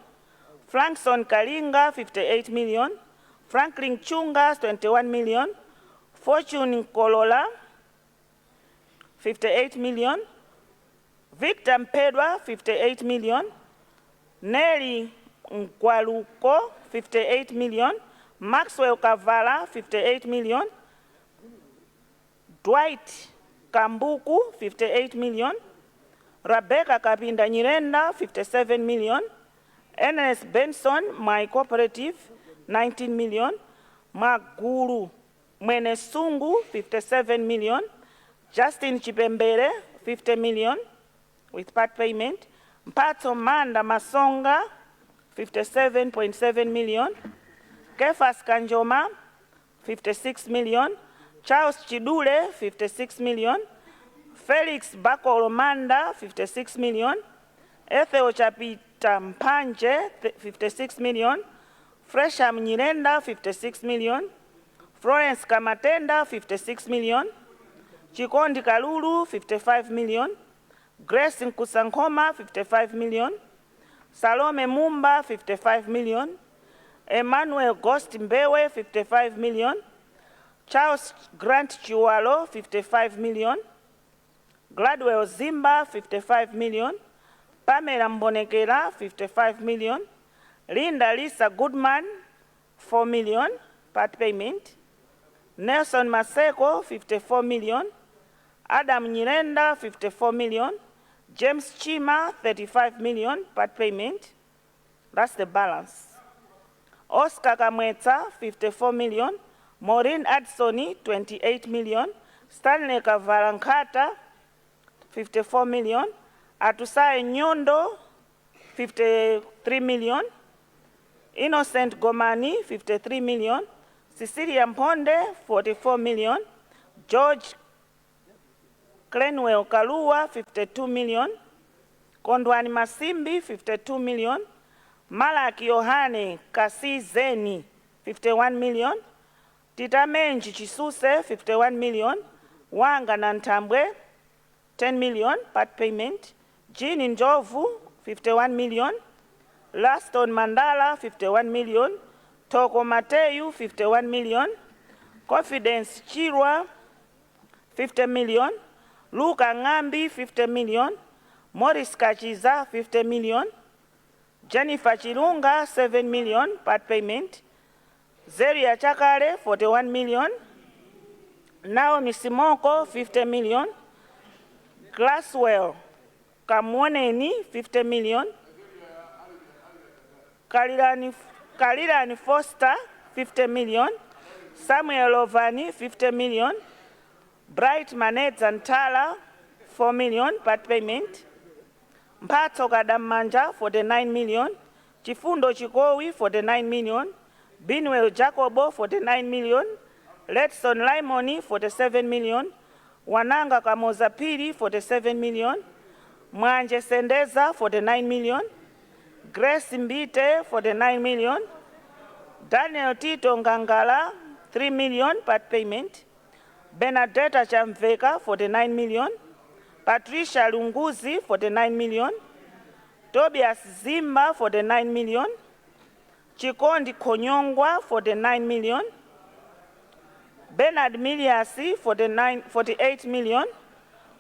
Frankson Kalinga, 58 million. Franklin Chunga, 21 million. Fortune Kolola, 58 million. Victor Mpedwa, 58 million. Nelly Nkwaluko, 58 million. Maxwell Kavala, 58 million. Dwight Kambuku, 58 million. Rebecca Kapinda Nyirenda, 57 million. Ernest Benson, my cooperative, 19 million. Maguru Mwenesungu, 57 million. Justin Chipembere, 50 million with part payment. Mpato Manda Masonga, 57.7 million. Kefas Kanjoma, 56 million. Charles Chidule, 56 million. Felix Bakolomanda, 56 million. Ethel Chapita Mpanje, 56 million. Fresham Nyirenda, 56 million. Florence Kamatenda, 56 million. Chikondi Kalulu, 55 million. Grace Nkusankoma, 55 million. Salome Mumba, 55 million. Emmanuel Ghost Mbewe, 55 million. Charles Grant Chiwalo, 55 million. Gladwell Zimba, 55 million. Pamela Mbonekera, 55 million. Linda Lisa Goodman, 4 million, part payment. Nelson Maseko, 54 million. Adam Nyirenda, 54 million. James Chima, 35 million, part payment. That's the balance. Oscar Kamweta, 54 million. Maureen Adsoni, 28 million. Stanley Kavarankata, 54 million. Atusai Nyondo, 53 million. Innocent Gomani, 53 million. Cecilia Mponde, 44 million. George Clenwell Kalua, 52 million. Kondwani Masimbi, 52 million. Malaki Yohane Kasi Zeni, 51 million. Tita Menji Chisuse, 51 million. Wanga Nantambwe, 10 million, part payment. Jean Njovu, 51 million. Laston Mandala, 51 million. Toko Mateyu, 51 million. Confidence Chirwa, 50 million. Luka Ngambi, 50 million. Morris Kachiza, 50 million. Jennifer Chirunga, 7 million, part payment. Zeria Chakare, 41 million. Naomi Simoko, 50 million. Glasswell Kamwoneni, 50 million. Kalirani Foster, 50 million. Samuel Ovani, 50 million. Bright Manet Zantala, 4 million, part payment. Mpato Kadamanja for the 9 million. Chifundo Chikowi for the 9 million. Binwell Jacobo for the 9 million. Letson Limoni for the 7 million. Wananga Kamozapiri for the 7 million. Mwanje Sendeza for the 9 million. Grace Mbite for the 9 million. Daniel Tito Ngangala, 3 million, part payment. Benedetta Chamveka for the 9 million. Patricia Lunguzi for the 9 million. Tobias Zimba for the 9 million. Chikondi Konyongwa for the 9 million. Bernard Miliasi for the 8 million.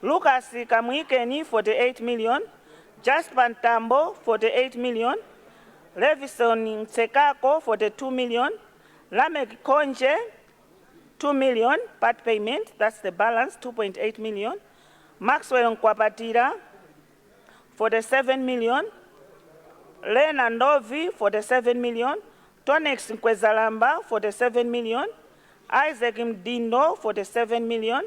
Lucas Kamwikeni for the 8 million. Jasper Tambo for the 8 million. Levison Sekako for the 2 million. Lamek Konje, 2 million, part payment, that's the balance, 2.8 million. Maxwell Nkwapatira for the 7 million. Lena Ndovi for the 7 million. Tonex Nkwezalamba for the 7 million. Isaac Mdindo for the 7 million.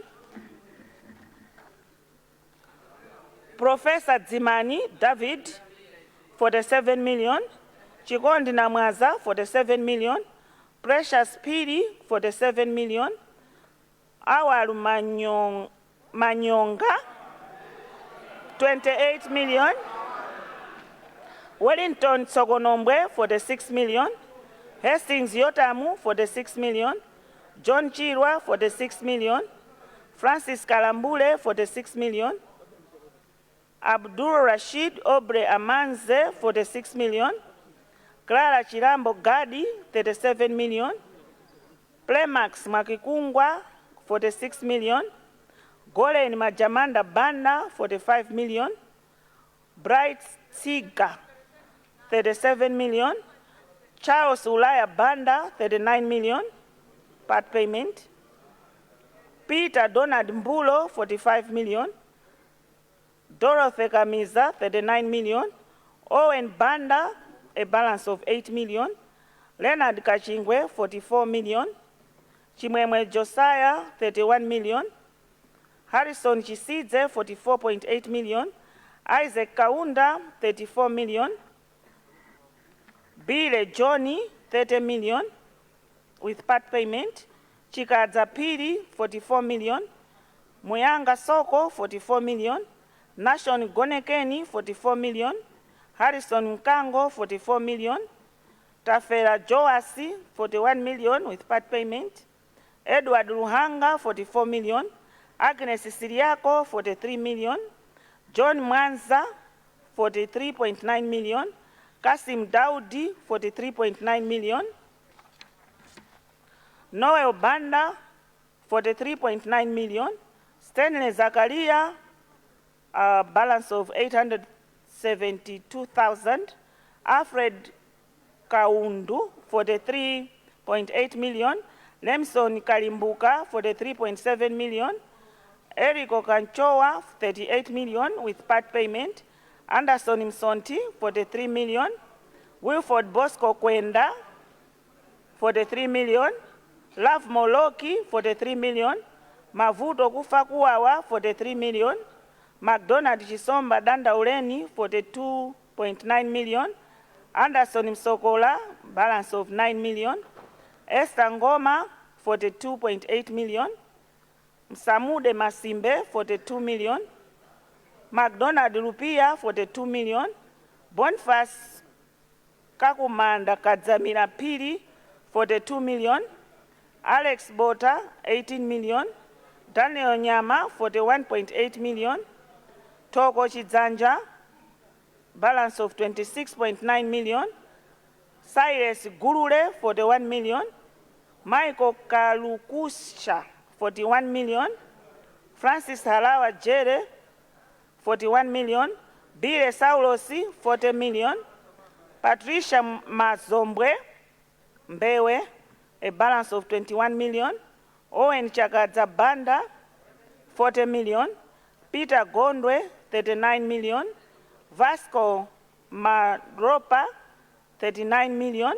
Professor Zimani David for the 7 million. Chikondi Namwaza for the 7 million. Precious Piri for the 7 million. Awalu Manyonga, 28 million. Wellington Sogonombwe for the 6 million. Hastings Yotamu for the 6 million. John Chirwa for the 6 million. Francis Kalambule for the 6 million. Abdul Rashid Obre Amanze for the 6 million. Clara Chirambo Gadi, 37 million. Playmax Makikungwa for the 6 million. Golen Majamanda Banda for the 5 million. Bright Siga, 37 million. Charles Ulaya Banda, 39 million, part payment. Peter Donald Mbulo, 45 million. Dorothy Kamiza, 39 million. Owen Banda, a balance of 8 million. Leonard Kachingwe, 44 million. Chimwemwe Josiah, 31 million. Harrison Chisidze, 44.8 million. Isaac Kaunda, 34 million. Bile Johnny, 30 million, with part payment. Chikadza Piri, 44 million. Muyanga Soko, 44 million. Nation Gonekeni, 44 million. Harrison Nkango, 44 million. Tafera Joasi, 41 million, with part payment. Edward Ruhanga, 44 million. Agnes Siriako, 43 million. John Mwanza, 43.9 million. Kasim Daudi, 43.9 million. Noel Banda, 43.9 million. Stanley Zakaria, a balance of 872,000. Alfred Kaundu, 43.8 million. Lemson Kalimbuka, 43.7 million. Eriko Kanchoa, 38 million with part payment. Anderson Msonti, 43 million. Wilford Bosco Kwenda, 43 million. Love Moloki, 43 million. Mavuto Kufakuawa, 43 million. McDonald Chisomba Danda Ureni, 42.9 million. Anderson Msokola, balance of 9 million. Esther Ngoma, 42.8 million. Msamude Masimbe, 42 million. McDonald Rupia, 42 million. Boniface Kakumanda Kadzamira Piri, 42 million. Alex Bota, 18 million. Daniel Nyama, 41.8 million. Toko Chidzanja, balance of 26.9 million. Cyrus Gurule, 41 million. Michael Kalukusha, 41 million. Francis Halawa Jere, 41 million. Bile Saulosi, 40 million. Patricia Mazombwe Mbewe, a balance of 21 million. Owen Chakadza Banda, 40 million. Peter Gondwe, 39 million. Vasco Maropa, 39 million.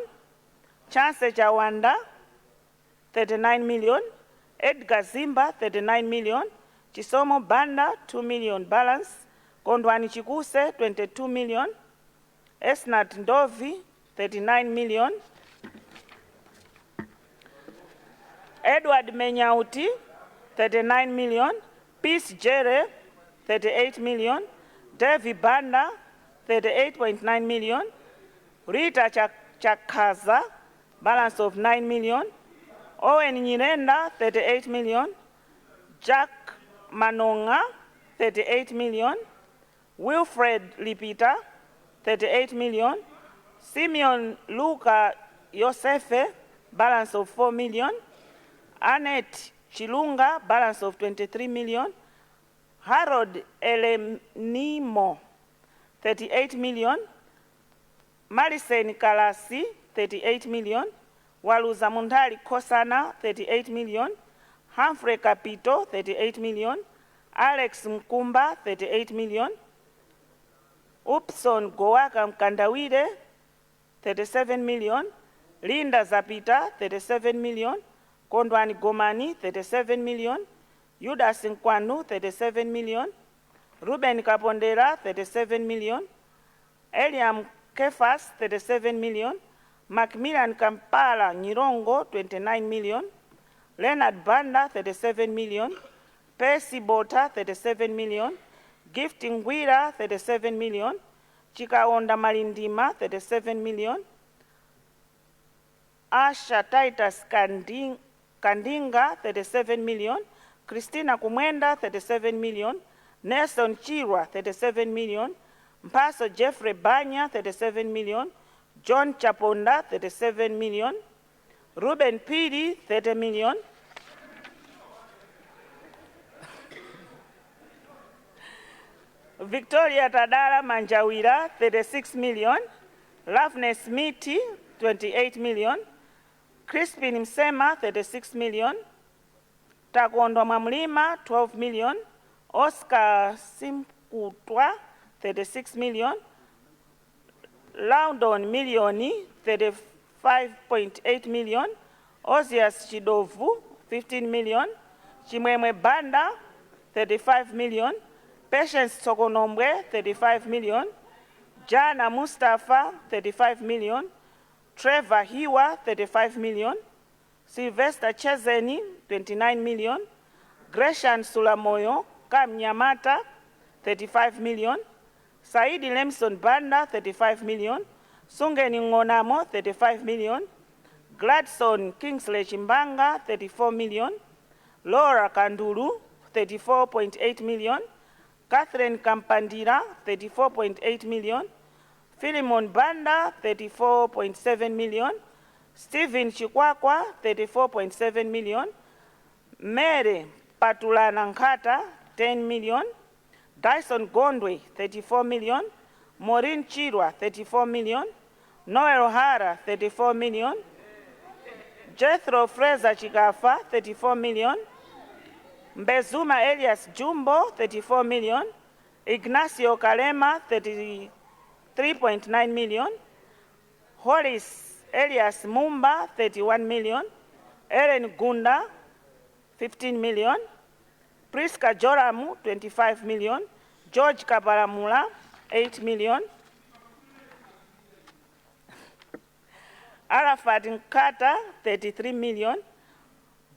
Chance Chawanda, 39 million. Edgar Zimba, 39 million. Chisomo Banda, 2 million balance. Kondwani Chikuse, 22 million. Esnat Ndovi, 39 million. Edward Menyauti, 39 million. Peace Jere, 38 million. Devi Banda, 38.9 million. Rita Chakaza, balance of 9 million. Owen Nyirenda, 38 million. Jack Manonga, 38 million. Wilfred Lipita, 38 million. Simeon Luka Yosefe, balance of 4 million. Annette Chilunga, balance of 23 million. Harold Elenimo, 38 million. Marisen Kalasi, 38 million. Waluza Mundali Kosana, 38 million. Humphrey Capito, 38 million. Alex Mkumba, 38 million. Upson Goaka Mkandawide, 37 million. Linda Zapita, 37 million. Kondwani Gomani, 37 million. Yudas Nkwanu, 37 million. Ruben Kapondera, 37 million. Eliam Kefas, 37 million. Macmillan Kampala Nyirongo, 29 million. Leonard Banda, 37 million. Percy Bota, 37 million. Gifting Ngwira, 37 million. Chikaonda Malindima, 37 million. Asha Titus Kandinga, 37 million. Christina Kumwenda, 37 million. Nelson Chirwa, 37 million. Mpaso Jeffrey Banya, 37 million. John Chaponda, 37 million. Ruben Pidi, 30 million. Victoria Tadara Manjawira, 36 million. Loveness Miti, 28 million. Crispin Msema, 36 million. Takondo Mamlima, 12 million. Oscar Simkutwa, 36 million. Loudon Milioni, 35.8 million. Ozias Chidovu, 15 million. Chimwemwe Banda, 35 million. Patience Sokonomwe, 35 million. Jana Mustafa, 35 million. Trevor Hiwa, 35 million. Sylvester Chezeni, 29 million. Gresham Sulamoyo, Kamnyamata, 35 million. Saidi Lemson Banda, 35 million. Sungeni Ngonamo, 35 million. Gladson Kingsley Chimbanga, 34 million. Laura Kanduru, 34.8 million. Catherine Kampandira, 34.8 million. Philemon Banda, 34.7 million. Stephen Chikwakwa, 34.7 million. Mary Patulana Nkata, 10 million. Dyson Gondwe, 34 million. Maureen Chirwa, 34 million. Noel Hara, 34 million. Jethro Fraser Chikafa, 34 million. Mbezuma Elias Jumbo, 34 million. Ignacio Kalema, 33.9 million. Horace Elias Mumba, 31 million. Ellen Gunda, 15 million. Priska Joramu, 25 million. George Kaparamula, 8 million. Arafat Nkata, 33 million.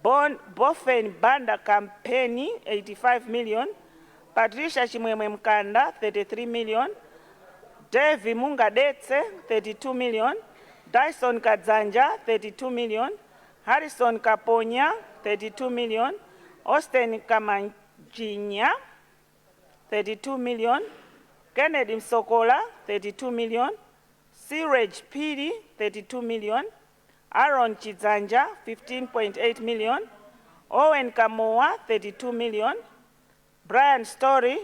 Bofen Banda Campaign, 85 million. Patricia Chimwemwe Mkanda, 33 million. Devi Mungadetse, 32 million. Dyson Kadzanja, 32 million. Harrison Kaponya, 32 million. Austin Kamanjinya, 32 million. Kennedy Msokola, 32 million. Siraj Piri, 32 million. Aaron Chizanja, 15.8 million. Owen Kamoa, 32 million. Brian Story,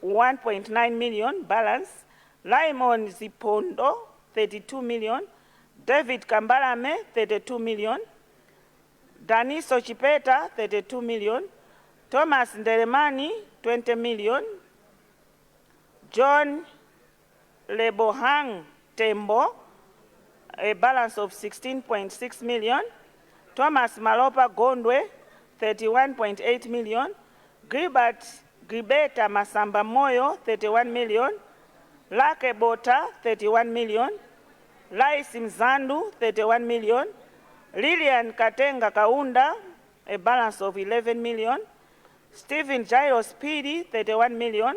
1.9 million balance. Laimon Zipondo, 32 million. David Kambalame, 32 million. Daniso Chipeta, 32 million. Thomas Ndelemani, 20 million. John Lebohang Tembo, a balance of 16.6 million. Thomas Malopa Gondwe, 31.8 million. Gribeta Masamba Moyo, 31 million. Lake Bota, 31 million. Laisim Zandu, 31 million. Lillian Katenga Kaunda, a balance of 11 million. Stephen Jairus Pidi, 31 million.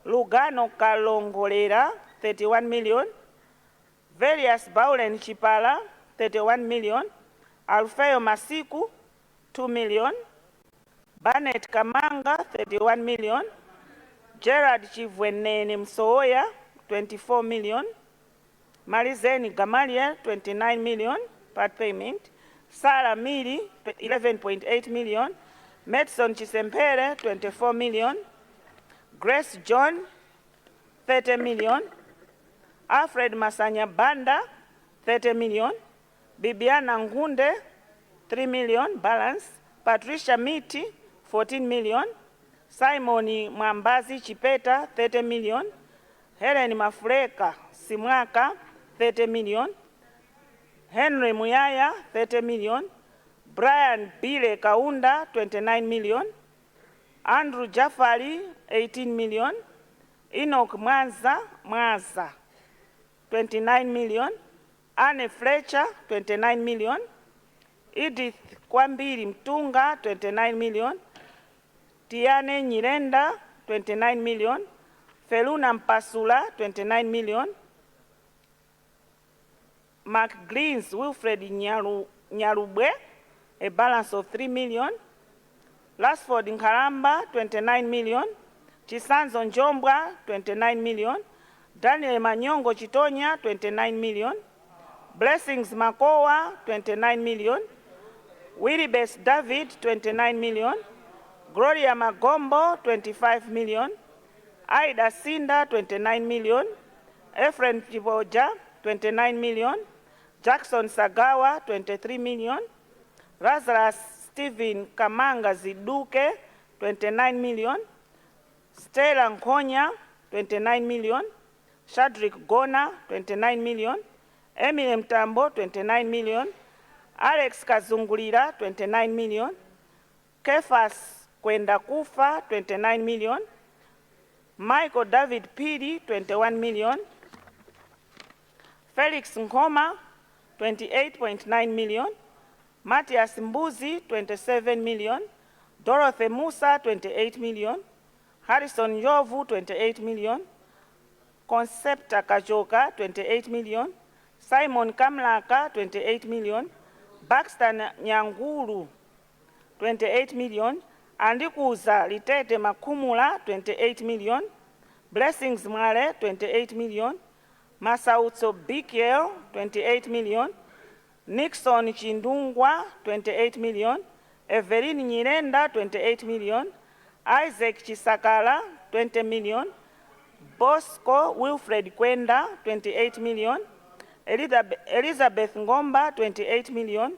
Lugano Kalongolera, 31 million. Various Baulen Chipala, 31 million. Alfeo Masiku, 2 million. Barnett Kamanga, 31 million. Gerard Chivwenene Msooya, 24 million. Marizeni Gamaliel, 29 million part payment. Sarah Miri, 11.8 million. Medson Chisempere, 24 million. Grace John, 30 million. Alfred Masanya Banda, 30 million. Bibiana Ngunde, 3 million balance. Patricia Miti, 14 million. Simoni Mwambazi Chipeta, 30 million. Helen Mafreka Simwaka, 30 million. Henry Muyaya, 30 million. Brian Bile Kaunda, 29 million. Andrew Jafari, 18 million. Enoch Mwaza, 29 million. Anne Fletcher, 29 million. Edith Kwambiri Mtunga, 29 million. Tiane Nyirenda, 29 million. Feluna Mpasula, 29 million. Mark Greens Wilfred Nyarubwe, a balance of 3 million. Lasford Nkaramba, 29 million. Chisanzo Njombwa, 29 million. Daniel Manyongo Chitonya, 29 million. Blessings Makowa, 29 million. Willibes David, 29 million. Gloria Magombo, 25 million. Aida Sinda, 29 million. Efren Chiboja, 29 million. Jackson Sagawa, 23 million. Lazarus Stephen Kamanga Ziduke, 29 million. Stella Nkonya, 29 million. Shadrick Gona, 29 million. Eminem Tambo, 29 million. Alex Kazungulira, 29 million. Kefas Kwenda Kufa, 29 million. Michael David Pidi, 21 million. Felix Nkoma, 28.9 million. Matthias Mbuzi, 27 million. Dorothy Musa, 28 million. Harrison Yovu, 28 million. Concepta Kajoka, 28 million. Simon Kamlaka, 28 million. Baxter Nyangulu, 28 million. Andikuza Litete Makumula, 28 million. Blessings Mare, 28 million. Masautso Bikiel, 28 million. Nixon Chindungwa, 28 million. Evelyn Nyirenda, 28 million. Isaac Chisakala, 20 million. Bosco Wilfred Kwenda, 28 million. Elizabeth Ngomba, 28 million.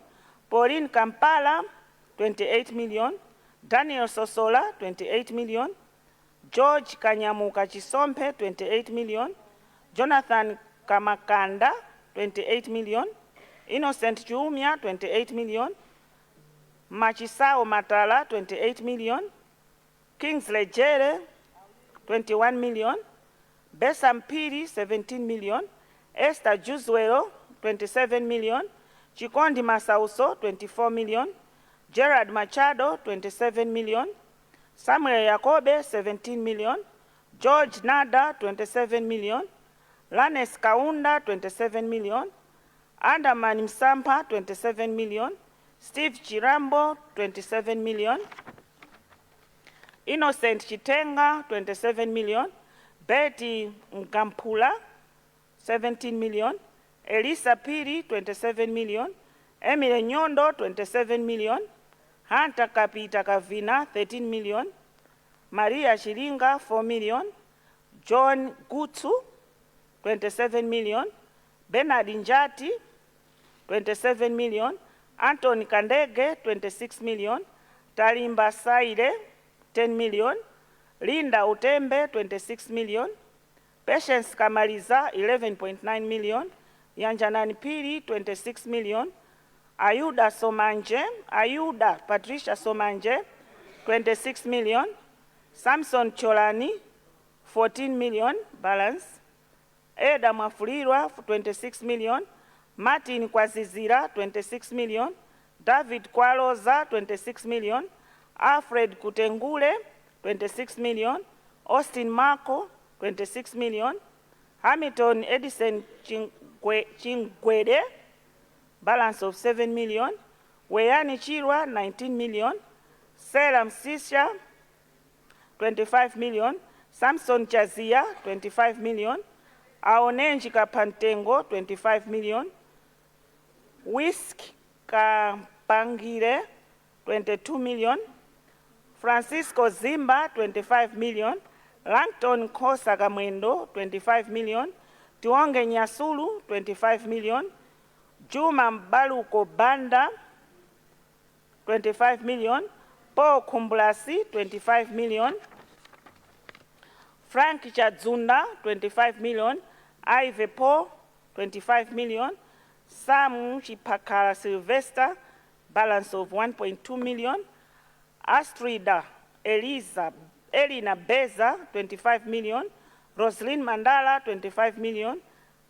Pauline Kampala, 28 million. Daniel Sosola, 28 million. George Kanyamuka Chisompe, 28 million. Jonathan Kamakanda, 28 million. Innocent Jumia, 28 million. Machisao Matala, 28 million. Kingsley Jere, 21 million. Besam Piri, 17 million. Esther Juzwero, 27 million. Chikondi Masauso, 24 million. Gerard Machado, 27 million. Samuel Yakobe, 17 million. George Nada, 27 million. Lanes Kaunda, 27 million. Andaman Msampa, 27 million. Steve Chirambo, 27 million. Innocent Chitenga, 27 million. Betty Ngampula, 17 million. Elisa Piri, 27 million. Emile Nyondo, 27 million. Hunter Kapita Kavina, 13 million. Maria Chiringa, 4 million. John Gutsu, 27 million. Bernard Njati, 27 million. Anthony Kandege, 26 million. Talimba Saide, 10 million. Linda Utembe, 26 million. Patience Kamaliza, 11.9 million. Yanjanani Piri, 26 million. Ayuda Patricia Somanje, 26 million. Samson Cholani, 14 million balance. Eda Mafulirwa, 26 million. Martin Kwazizira, 26 million. David Kwaloza, 26 million. Alfred Kutengule, 26 million. Austin Marco, 26 million. Hamilton Edison Chingwede, balance of 7 million. Weyani Chirwa, 19 million. Selam Sisha, 25 million. Samson Chazia, 25 million. Aonenji Kapantengo, 25 million. Whisk Kapangire, 22 million. Francisco Zimba, 25 million. Langton Kosa Gamwendo, 25 million. Tuonge Nyasulu, 25 million. Juma Mbaluko Banda, 25 million. Paul Kumbulasi, 25 million. Frank Chadzunda, 25 million. Ive Paul, 25 million. Samu Chipakara Sylvester, balance of 1.2 million. Astrida Elina Beza, 25 million. Roslyn Mandala, 25 million.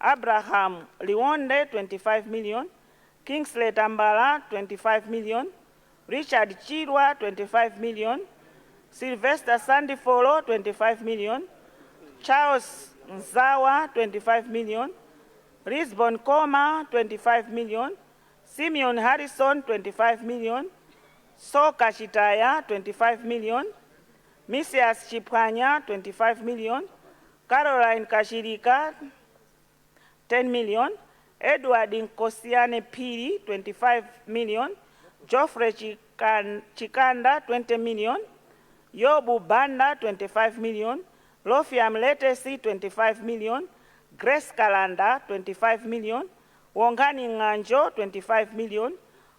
Abraham Liwonde, 25 million. Kingsley Tambala, 25 million. Richard Chirwa, 25 million. Sylvester Sandifolo, 25 million. Charles Nzawa, 25 million. Lisbon Koma, 25 million. Simeon Harrison, 25 million. Soka Chitaya, 25 million. Misias Chipanya, 25 million. Caroline Kashirika, 10 million. Edward Nkosiane Piri, 25 million. Geoffrey Chikanda, 20 million. Yobu Banda, 25 million. Lofiam Letesi, 25 million. Grace Kalanda, 25 million. Wongani Nganjo, 25 million.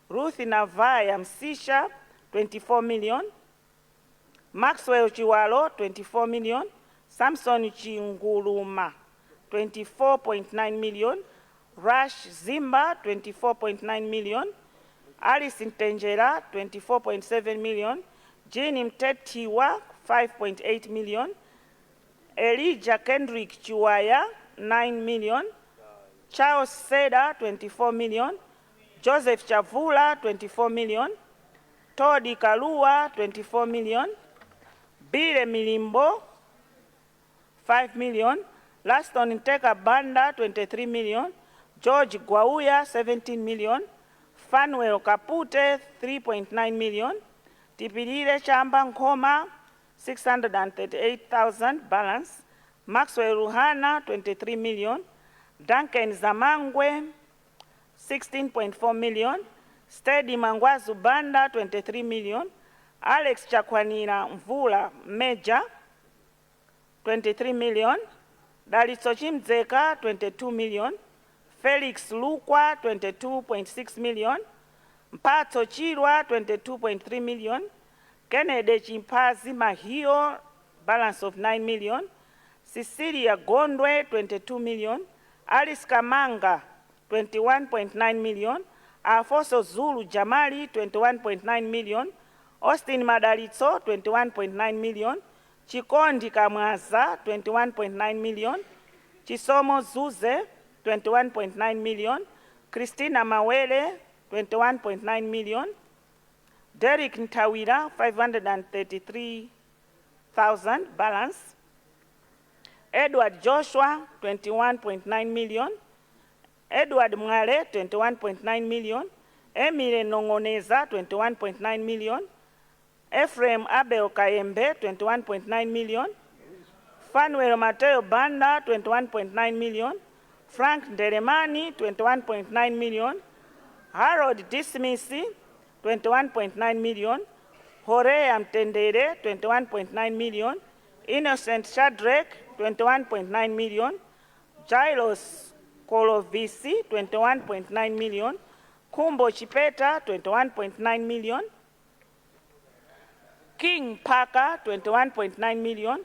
Ruth Navaya Msisha, 24 million. Maxwell Chiwalo, 24 million. Samson Chinguluma, 24.9 million. Rush Zimba, 24.9 million. Alice Ntenjera, 24.7 million. Jean Mtetiwa, 5.8 million. Elijah Kendrick Chiwaya, 9 million. Charles Seda, 24 million. Joseph Chavula, 24 million. Todi Kalua, 24 million. Bile Milimbo, 5 million. Laston Nteka Banda, 23 million. George Gwauya, 17 million. Fanuel Kapute, 3.9 million. Tipirire Chamba Nkoma, 638,000 balance. Maxwell Ruhana, 23 million. Duncan Zamangwe, 16.4 million. Steady Mangwazu Banda, 23 million. Alex Chakwanina Mvula Major, 23 million. Dalitso Chimdzeka, 22 million. Felix Lukwa, 22.6 million. Mpatso Chirwa, 22.3 million. Kennedy Chimpazi Mahio, balance of 9 million. Cecilia Gondwe, 22 million. Alice Kamanga, 21.9 million. Afoso Zulu Jamali, 21.9 million. Austin Madalitso, 21.9 million. Chikondi Kamwaza, 21.9 million. Chisomo Zuze, 21.9 million. Christina Mawele, 21.9 million. Derek Ntawira, 533,000 balance. Edward Joshua, 21.9 million. Edward Mwale, 21.9 million. Emile Nongoneza, 21.9 million. Ephraim Abel Kayembe, 21.9 million. Fanuel Mateo Banda, 21.9 million. Frank Nderemani, 21.9 million. Harold Dismisi, 21.9 million. Horea Mtendere, 21.9 million. Innocent Shadrach, 21.9 million. Jailos Kolovisi, 21.9 million. Kumbo Chipeta, 21.9 million. King Parker, 21.9 million.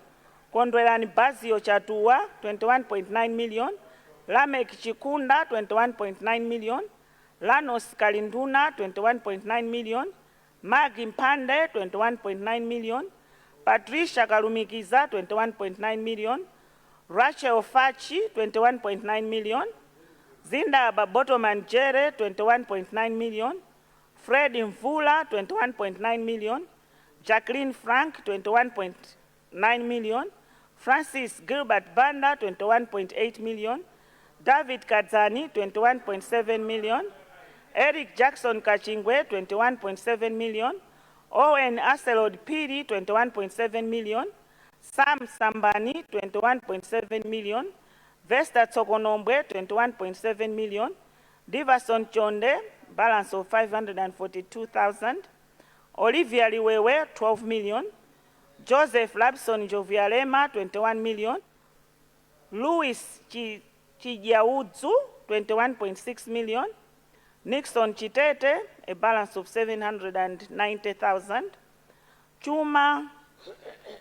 Kondwelani Bazio Chatua, 21.9 million. Lamek Chikunda, 21.9 million. Lanos Kalinduna, 21.9 million. Magi Mpande, 21.9 million. Patricia Kalumikiza, 21.9 million. Rachel Fachi, 21.9 million. Zinda Babotoman Jere, 21.9 million. Fred Mvula, 21.9 million. Jacqueline Frank, 21.9 million. Francis Gilbert Banda, 21.8 million. David Kadzani, 21.7 million. Eric Jackson Kachingwe, 21.7 million. Owen Aselod Piri, 21.7 million. Sam Sambani, 21.7 million. Vesta Tsokonombwe, 21.7 million. Diverson Chonde, balance of 542,000. Olivia Liwewe, 12 million. Joseph Labson Jovialema, 21 million. Louis Chijiaudzu, 21.6 million. Nixon Chitete, a balance of 790,000. Chuma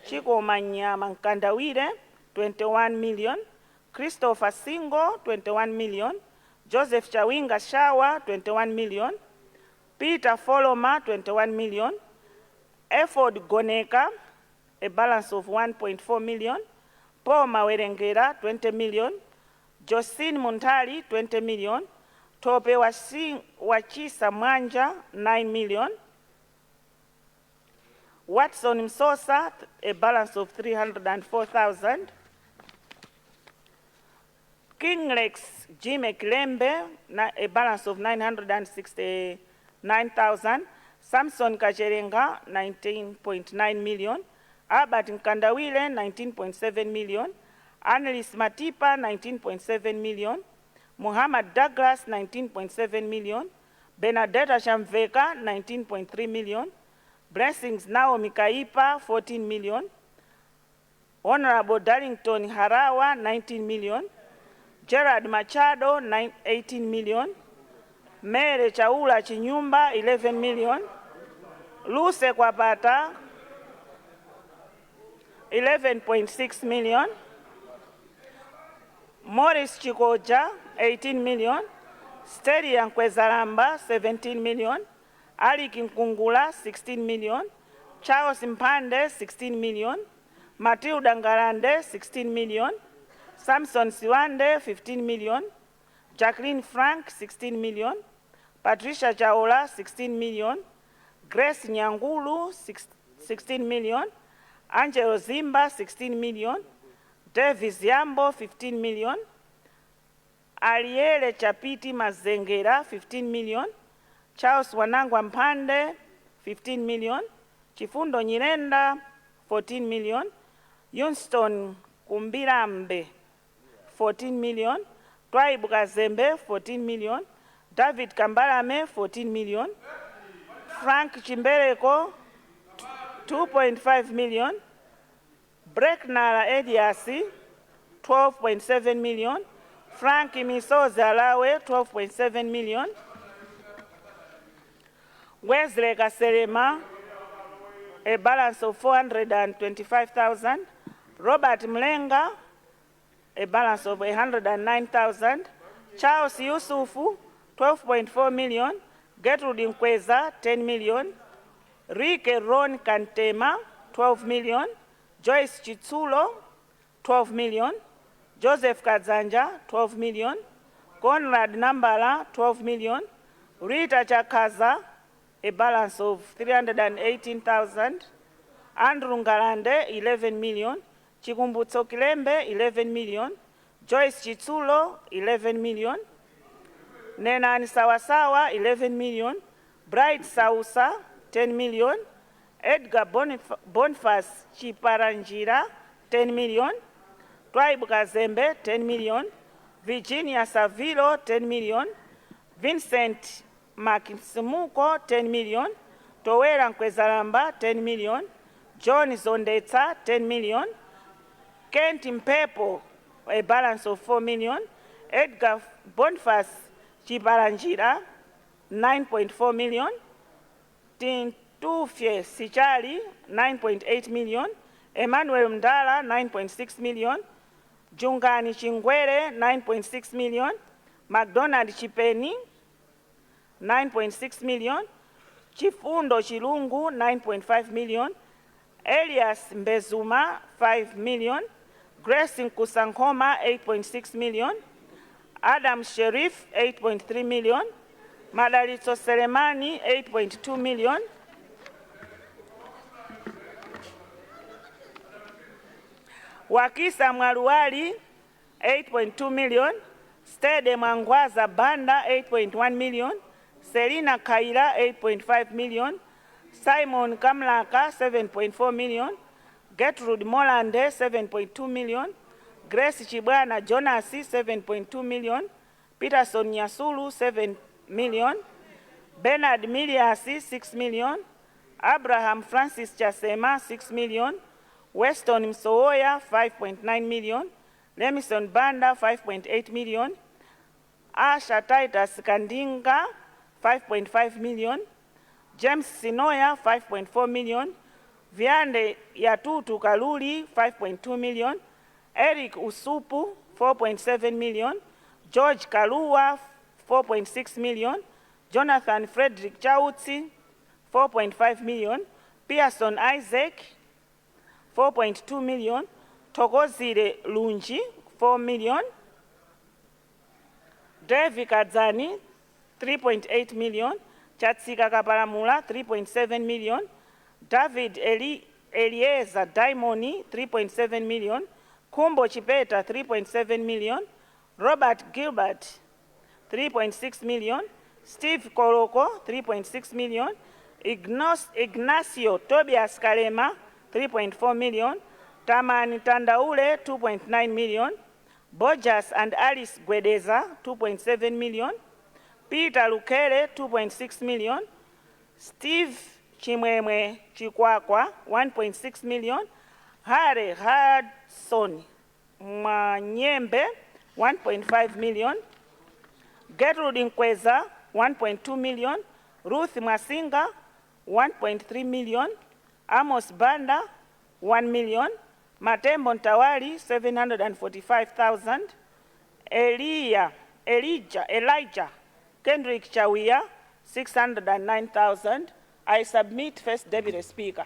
Chiko Manyama Nkandawire, 21 million. Christopher Singo, 21 million. Joseph Chawinga Shawa, 21 million. Peter Foloma, 21 million. Efford Goneka, a balance of 1.4 million. Paul Mawerengera, 20 million. Josine Muntali, 20 million. Tope Wachisa Mwanja, 9 million. Watson Msosa, a balance of 304,000. Kinglex Jime Kilembe, a balance of 969,000. Samson Kacherenga, 19.9 million. Albert Nkandawile, 19.7 million. Annalise Matipa, 19.7 million. Muhammad Douglas, 19.7 million. Benedetta Shamveka, 19.3 million. Blessings Naomi Kaipa, 14 million. Honorable Darlington Harawa, 19 million. Gerard Machado, 18 million. Mere Chaula Chinyumba, 11 million. Luce Kwapata, 11.6 million. Morris Chikoja, 18 million. Steri Nkwezalamba, 17 million. Ali Kinkungula, 16 million. Charles Mpande, 16 million. Matilda Ngarande, 16 million. Samson Siwande, 15 million. Jacqueline Frank, 16 million. Patricia Chaola, 16 million. Grace Nyangulu, 16 million. Angelo Zimba, 16 million. Davis Yambo, 15 million. Ariele Chapiti Mazengera, 15 million. Charles Wanangwa Mpande, 15 million. Chifundo Nyirenda, 14 million. Yunston Kumbirambe, 14 million. Tribe Kazembe, 14 million. David Kambarame, 14 million. Frank Chimbereko, 2.5 million. Brecknara Edias, 12.7 million. Frank Misoza Lawe, 12.7 million. Wesley Kaserema, a balance of 425,000. Robert Mlenga, a balance of 109,000. Charles Yusufu, 12.4 million. Gertrude Nkweza, 10 million. Rike Ron Kantema, 12 million. Joyce Chitsulo, 12 million. Joseph Kazanja, 12 million. Conrad Nambala, 12 million. Rita Chakaza, a balance of 318,000. Andrew Ngalande, 11 million. Chikumbutso Kilembe, 11 million. Joyce Chitsulo, 11 million. Nenani Sawasawa, 11 million. Bright Sausa, 10 million. Edgar Boniface Chiparanjira, 10 million. Tribe Kazembe, 10 million. Virginia Savilo, 10 million. Vincent Makisimuko, 10 million. Towera Nkwezalamba, 10 million. John Zondetsa, 10 million. Kent Mpepo, a balance of 4 million. Edgar Boniface Chiparanjira, 9.4 million. Tufye Sichali, 9.8 million. Emmanuel Mdala, 9.6 million. Jungani Chingwere, 9.6 million. McDonald Chipeni, 9.6 million. Chifundo Chilungu, 9.5 million. Elias Mbezuma, 5 million. Grace Nkusankoma, 8.6 million. Adam Sherif, 8.3 million. Madalito Selemani, 8.2 million. Wakisa Mwaluwali, 8.2 million. Stede Mangwaza Banda, 8.1 million. Selina Kaila, 8.5 million. Simon Kamlaka, 7.4 million. Gertrude Molande, 7.2 million. Grace Chibwana Jonasi, 7.2 million. Peterson Nyasulu, 7 million. Bernard Miliasi, 6 million. Abraham Francis Chasema, 6 million. Weston Msooya, 5.9 million. Lemison Banda, 5.8 million. Asha Titus Kandinga, 5.5 million. James Sinoya, 5.4 million. Viande Yatutu Kaluli, 5.2 million. Eric Usupu, 4.7 million. George Kalua, 4.6 million. Jonathan Frederick Chautsi, 4.5 million. Pearson Isaac, 4.2 million. Tokozire Lunji, 4 million. Devi Kadzani, 3.8 million. Chatsika Kaparamula, 3.7 million. David Eliezer Daimoni, 3.7 million. Kumbo Chipeta, 3.7 million. Robert Gilbert, 3.6 million. Steve Koroko, 3.6 million. Ignacio Tobias Kalema, 3.4 million. Tamani Tandaule, 2.9 million. Bojas and Alice Gwedeza, 2.7 million. Peter Lukele, 2.6 million. Steve Chimwemwe Chikwakwa, 1.6 million. Hare Hudson Manyembe, 1.5 million. Gertrude Nkweza, 1.2 million. Ruth Masinga, 1.3 million. Amos Banda, 1 million. Matembo Ntawali, 745,000. Elijah Kendrick Chawia, 609,000. I submit First Deputy Speaker.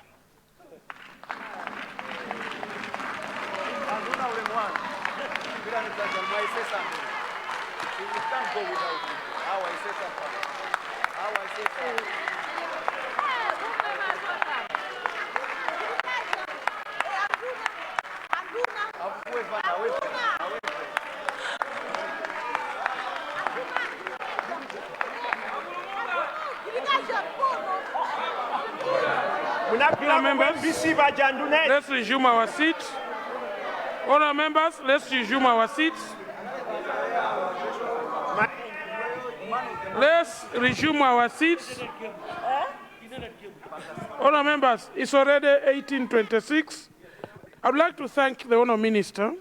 Let's resume our seat. Honourable members, let's resume our seats. Let's resume our seats. Honourable members, it's already 18:26. I would like to thank the Honourable Minister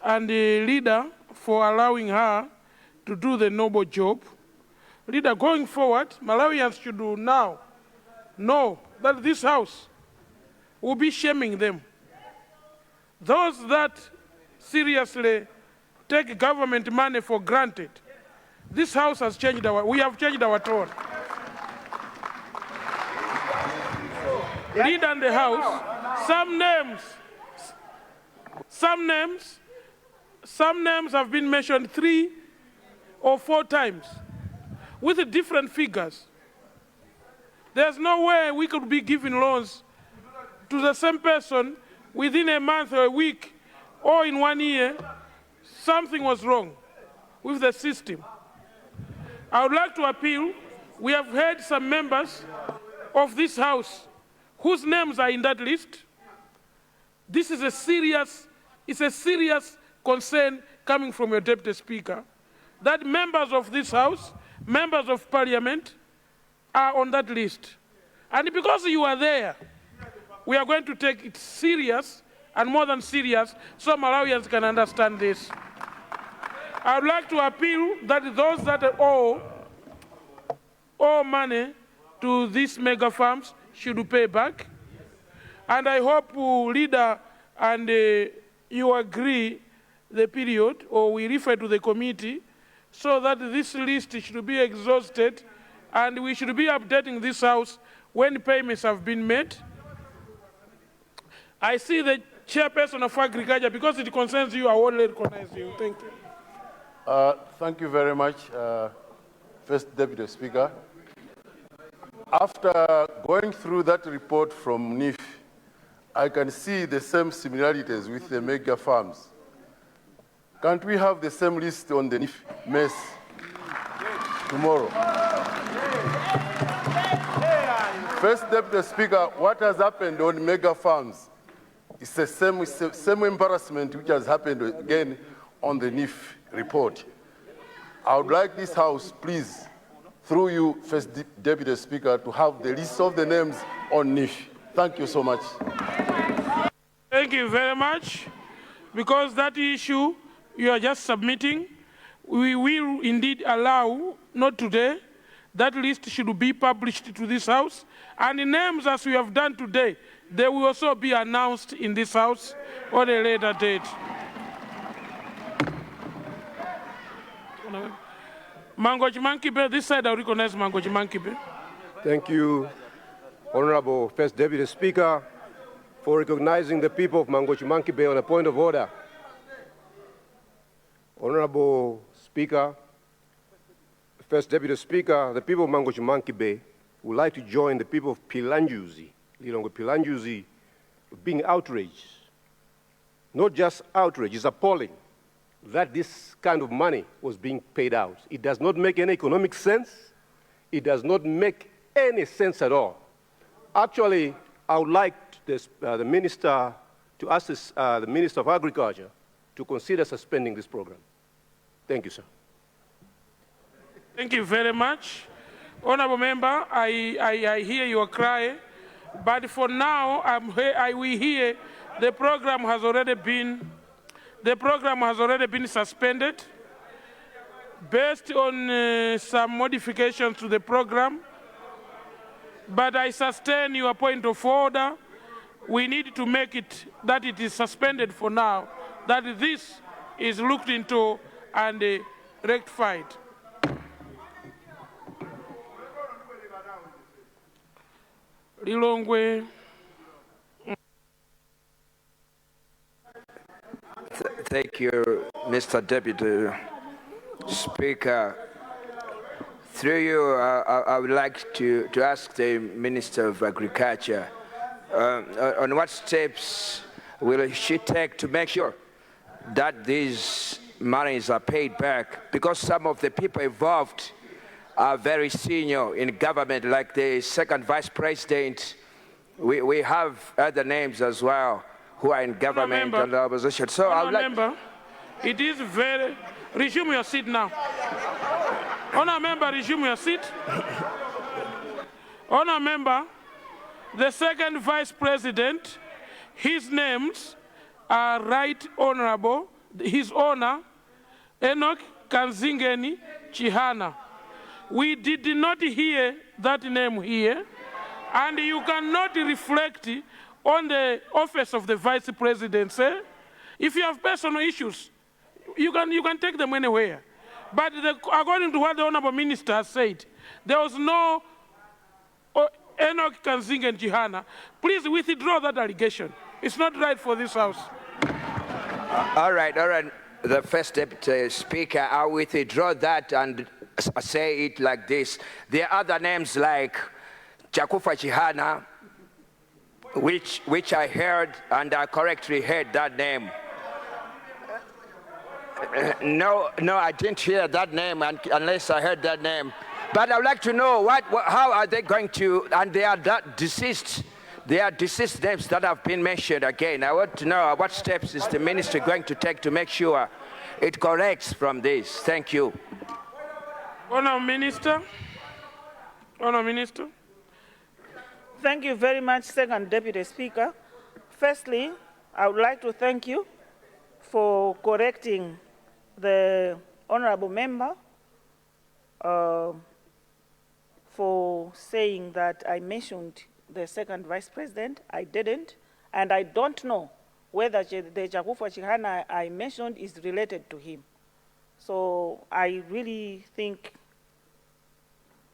and the leader for allowing her to do the noble job. Leader, going forward, Malawians should now know that this House will be shaming them. Those that seriously take government money for granted, this House has changed we have changed our tone. Leader and the House, some names have been mentioned 3 or 4 times with different figures. There's no way we could be giving loans to the same person within a month or a week or in 1 year. Something was wrong with the system. I would like to appeal. We have heard some members of this House whose names are in that list. This is a serious concern coming from your Deputy Speaker, that members of this House, members of Parliament, are on that list. And because you are there, we are going to take it serious and more than serious so Malawians can understand this. I would like to appeal that those that owe money to these mega farms should pay back. And I hope, Leader, and you agree the period, or we refer to the committee, so that this list should be exhausted and we should be updating this House when payments have been made. I see the chairperson of Agriculture, because it concerns you, I already recognize you. Thank you. Thank you very much, First Deputy Speaker. After going through that report from NIF, I can see the same similarities with the mega farms. Can't we have the same list on the NIF mess tomorrow? First Deputy Speaker, what has happened on mega farms is the same embarrassment which has happened again on the NIF report. I would like this House, please, through you, First Deputy Speaker, to have the list of the names on NIF. Thank you so much. Thank you very much. Because that issue you are just submitting, we will indeed allow, not today, that list should be published to this House. And the names, as we have done today, they will also be announced in this House on a later date. Mangochi Mankibe, this side I recognize Mangochi Mankibe. Thank you, Honorable First Deputy Speaker, for recognizing the people of Mangochi Mankibe on a point of order. Honorable Speaker, First Deputy Speaker, the people of Mangochi Mankibe would like to join the people of Pilanjuzi, Lilongwe Pilanjuzi, being outraged. Not just outraged, it's appalling that this kind of money was being paid out. It does not make any economic sense. It does not make any sense at all. Actually, I would like the Minister to ask the Minister of Agriculture to consider suspending this program. Thank you, sir. Thank you very much. Honorable Member, I hear your cry, but for now, we hear the program has already been suspended based on some modifications to the program. But I sustain your point of order. We need to make it that it is suspended for now, that this is looked into and rectified. Lilongwe. Thank you, Mr. Deputy Speaker. Through you, I would like to ask the Minister of Agriculture on what steps will she take to make sure that these monies are paid back, because some of the people involved are very senior in government, like the second vice president. We have other names as well who are in government and opposition. So I would like... It is very... Resume your seat now. Honour Member, resume your seat. Honour Member, the second vice president His names are Right Honorable, His Honor, Enoch Kanzingeni Chihana. We did not hear that name here, and you cannot reflect on the office of the Vice Presidency. If you have personal issues, you can take them anywhere. But according to what the Honorable Minister has said, there was no Enoch Kanzingeni Chihana. Please withdraw that allegation. It's not right for this House. All right. The First Deputy Speaker, I withdraw that and say it like this. There are other names like Chakufa Chihana, which I heard, and I correctly heard that name. No, I didn't hear that name unless I heard that name. But I would like to know how are they going to, and they are deceased. They are deceased names that have been mentioned again. I want to know what steps is the ministry going to take to make sure it corrects from this. Thank you. Honourable Minister. Honourable Minister. Thank you very much, Second Deputy Speaker. Firstly, I would like to thank you for correcting the Honourable Member for saying that I mentioned the second Vice President. I didn't, and I don't know whether the Chakufa Chihana I mentioned is related to him. So I really think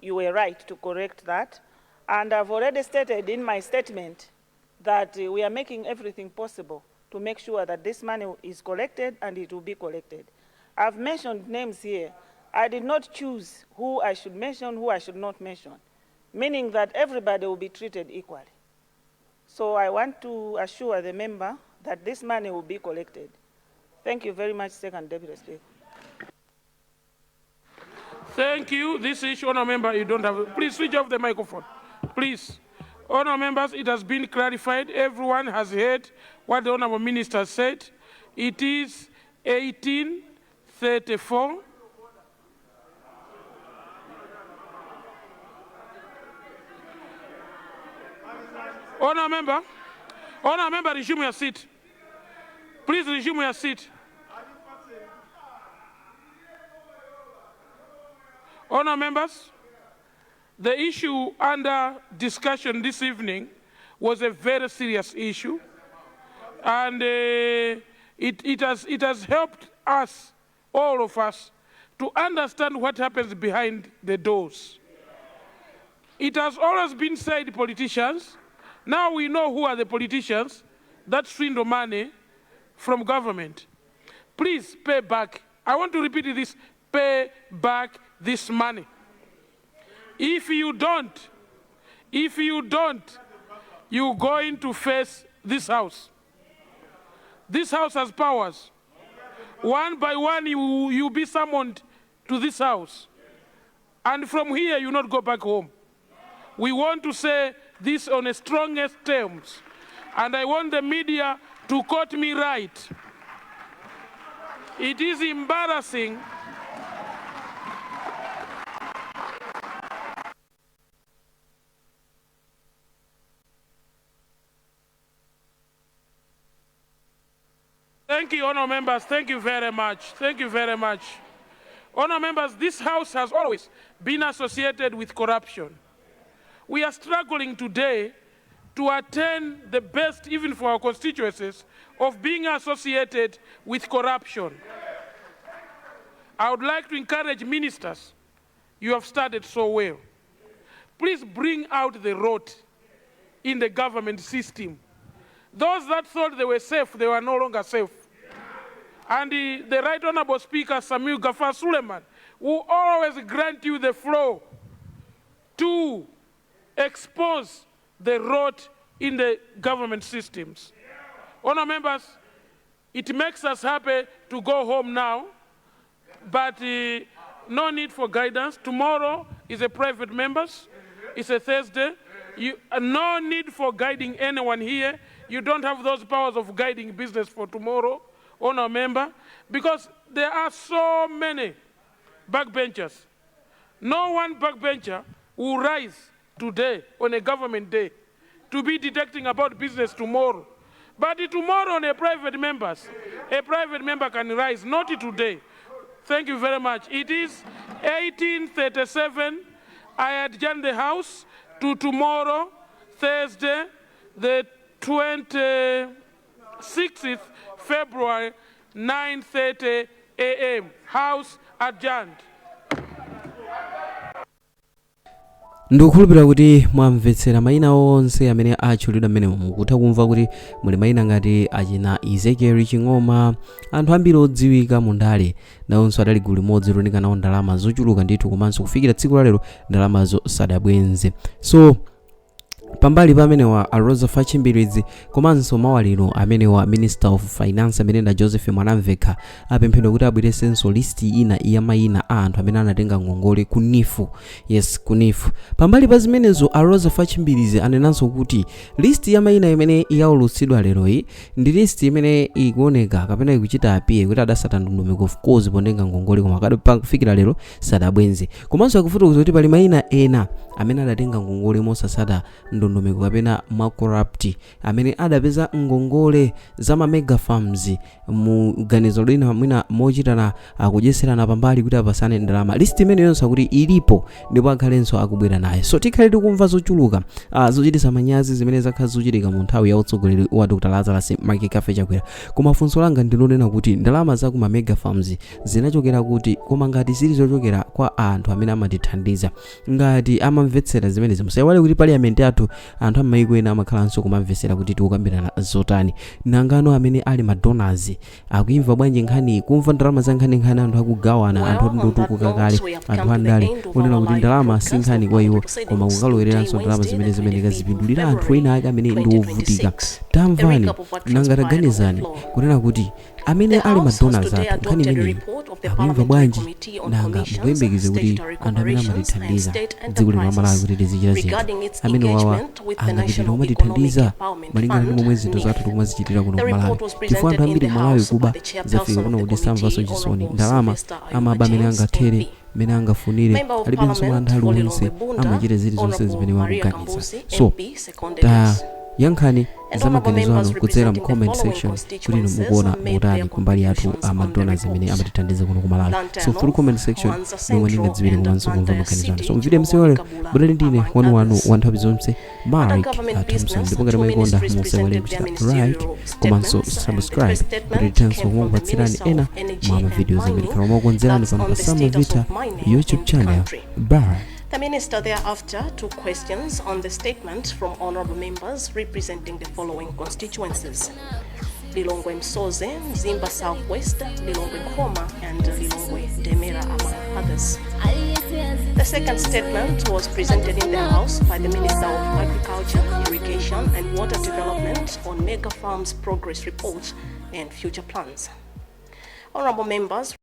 you were right to correct that. And I've already stated in my statement that we are making everything possible to make sure that this money is collected and it will be collected. I've mentioned names here. I did not choose who I should mention, who I should not mention, meaning that everybody will be treated equally. So I want to assure the member that this money will be collected. Thank you very much, Second Deputy Speaker. Thank you. This issue, Honourable Member, you don't have. Please switch off the microphone. Please. Honourable Members, it has been clarified. Everyone has heard what the Honourable Minister said. It is 1834. Honourable Member, resume your seat. Please resume your seat. Honourable Members, the issue under discussion this evening was a very serious issue, and it has helped us, all of us, to understand what happens behind the doors. It has always been said, politicians. Now we know who are the politicians that swindle money from government. Please pay back. I want to repeat this, pay back this money. If you don't, you're going to face this House. This House has powers. One by one, you'll be summoned to this House. And from here, you not go back home. We want to say this on the strongest terms. And I want the media to quote me right. It is embarrassing . Thank you, Honourable Members. Thank you very much. Thank you very much. Honourable Members, this House has always been associated with corruption. We are struggling today to attain the best, even for our constituencies, of being associated with corruption. I would like to encourage ministers. You have started so well. Please bring out the rot in the government system. Those that thought they were safe, they were no longer safe. And the Right Honourable Speaker, Samuel Gafar Suleiman, will always grant you the floor to expose the rot in the government systems. Honourable Members, it makes us happy to go home now, but no need for guidance. Tomorrow is a private members. It's a Thursday. No need for guiding anyone here. You don't have those powers of guiding business for tomorrow, Honourable Member, because there are so many backbenchers. No one backbencher will rise today on a government day to be detecting about business tomorrow. But tomorrow on a private member can rise, not today. Thank you very much. It is 18:37. I adjourn the House to tomorrow, Thursday, the 26th February, 9:30 a.m. House adjourned. Ndikukhulupirira kuti mwamvetsera mayina onse amene atchulidwa mmene mukutha kumva kuti muli mayina ngati achina Ezekiel Ching'oma, anthu ambiri odziwika mu ndale nawonso adali gulu limodzi looneka nawo ndalama zochuluka ndithu, komanso kufikira tsiku la lero ndalamazo sadabwenze. So pambali pamenewa a Rosa Fachimbirizi komanso mawaliro amenewa Minister of Finance amene nda Joseph Mwanamveka apemphedwa kuti abweresenso listi ina ya mayina a anthu amene anatenga ngongole ku NIFU. Yes, ku NIFU. Pambali pa zimenezo a Rosa Fachimbirizi anenanso kuti listi ya mayina imene yaulutsidwa lero iyi ndi listi imene ikuoneka kapena ikuchita apiye kuti adasata ndondomeko of course pondenga ngongole koma akadi kufikira lero sadabwenze. Komanso akufotokoza kuti pali mayina ena amene adatenga ngongole mosasata ndondomeko kapena macorrupt amene adapeza ngongole za mega farms mu ganizo lina mwina mochitana akujeserana pambali kuti apasane ndalama. List imene yonse kuti ilipo ndipo akhalenso akubwera naye. So tikhale tikumva zochuluka zochitisa manyazi zimene zakhala zochitika mu nthawi ya utsogoleri wa Dr. Lazarus Mark Kafe Chakwera. Koma funso langa ndilonena kuti ndalama za ku mega farms zinachokera kuti, koma ngati zili zochokera kwa anthu amene amatithandiza, ngati amamvetsera zimenezi musaiwale kuti parliament athu anthu amaiko ena amakhalanso kumamvetsera kuti tikukambirana zotani. Nangano amene ali madonors akuimva bwanji nkhani, kumva ndalama za nkhani anthu akugawana, anthu ndotukuka kale, anthu andale kunena kuti ndalama si nkhani kwa iwo, koma kukalowereranso ndalama zimene kazipindulira anthu ena ake amene ndi ovutika. Tamvani nanga taganizani kunena kuti amene ali madonors athu nkhani imeneyi akuimva bwanji, nanga mukuyembekeze kuti anthu amene amatithandiza dziko lino la Malawi kuti tizichita zinthu amene wawa angapitira kumatithandiza malingana ndi momwe zinthu zathu tikumazichitira kuno ku Malawi. Chifukwa anthu ambiri Malawi kuba zafika kuno kuti samvaso chisoni, ndalama amaba amene angathere mene angafunire alibenso mantha aliwonse amachita zilizonse zimene wakuganiza. So yankhani za maganizo anu kudzera mu comment section kuti inu mukuona mutani kumbali yathu amadonors amene amatithandiza kuno ku Malawi. So through comment section nomwe ndingadziwire komanso kumva maganizo anu. So mvide msewale budali ndine wanu wa nthawi zonse Mark Thompson, ndipo ngati mwayikonda musewale kuchita like komanso subscribe kuti tithenso kukupatsirani ena mwa mavideos amene khala mwakonzerani pano pa Sama Vita YouTube channel. Bye. The Minister thereafter took questions on the statement from honorable members representing the following constituencies: Lilongwe Msoze, Zimba Southwest, Lilongwe Khoma, and Lilongwe Demera, among others. The second statement was presented in the House by the Minister of Agriculture, Irrigation and Water Development on Mega Farms Progress Report and Future Plans. Honorable members,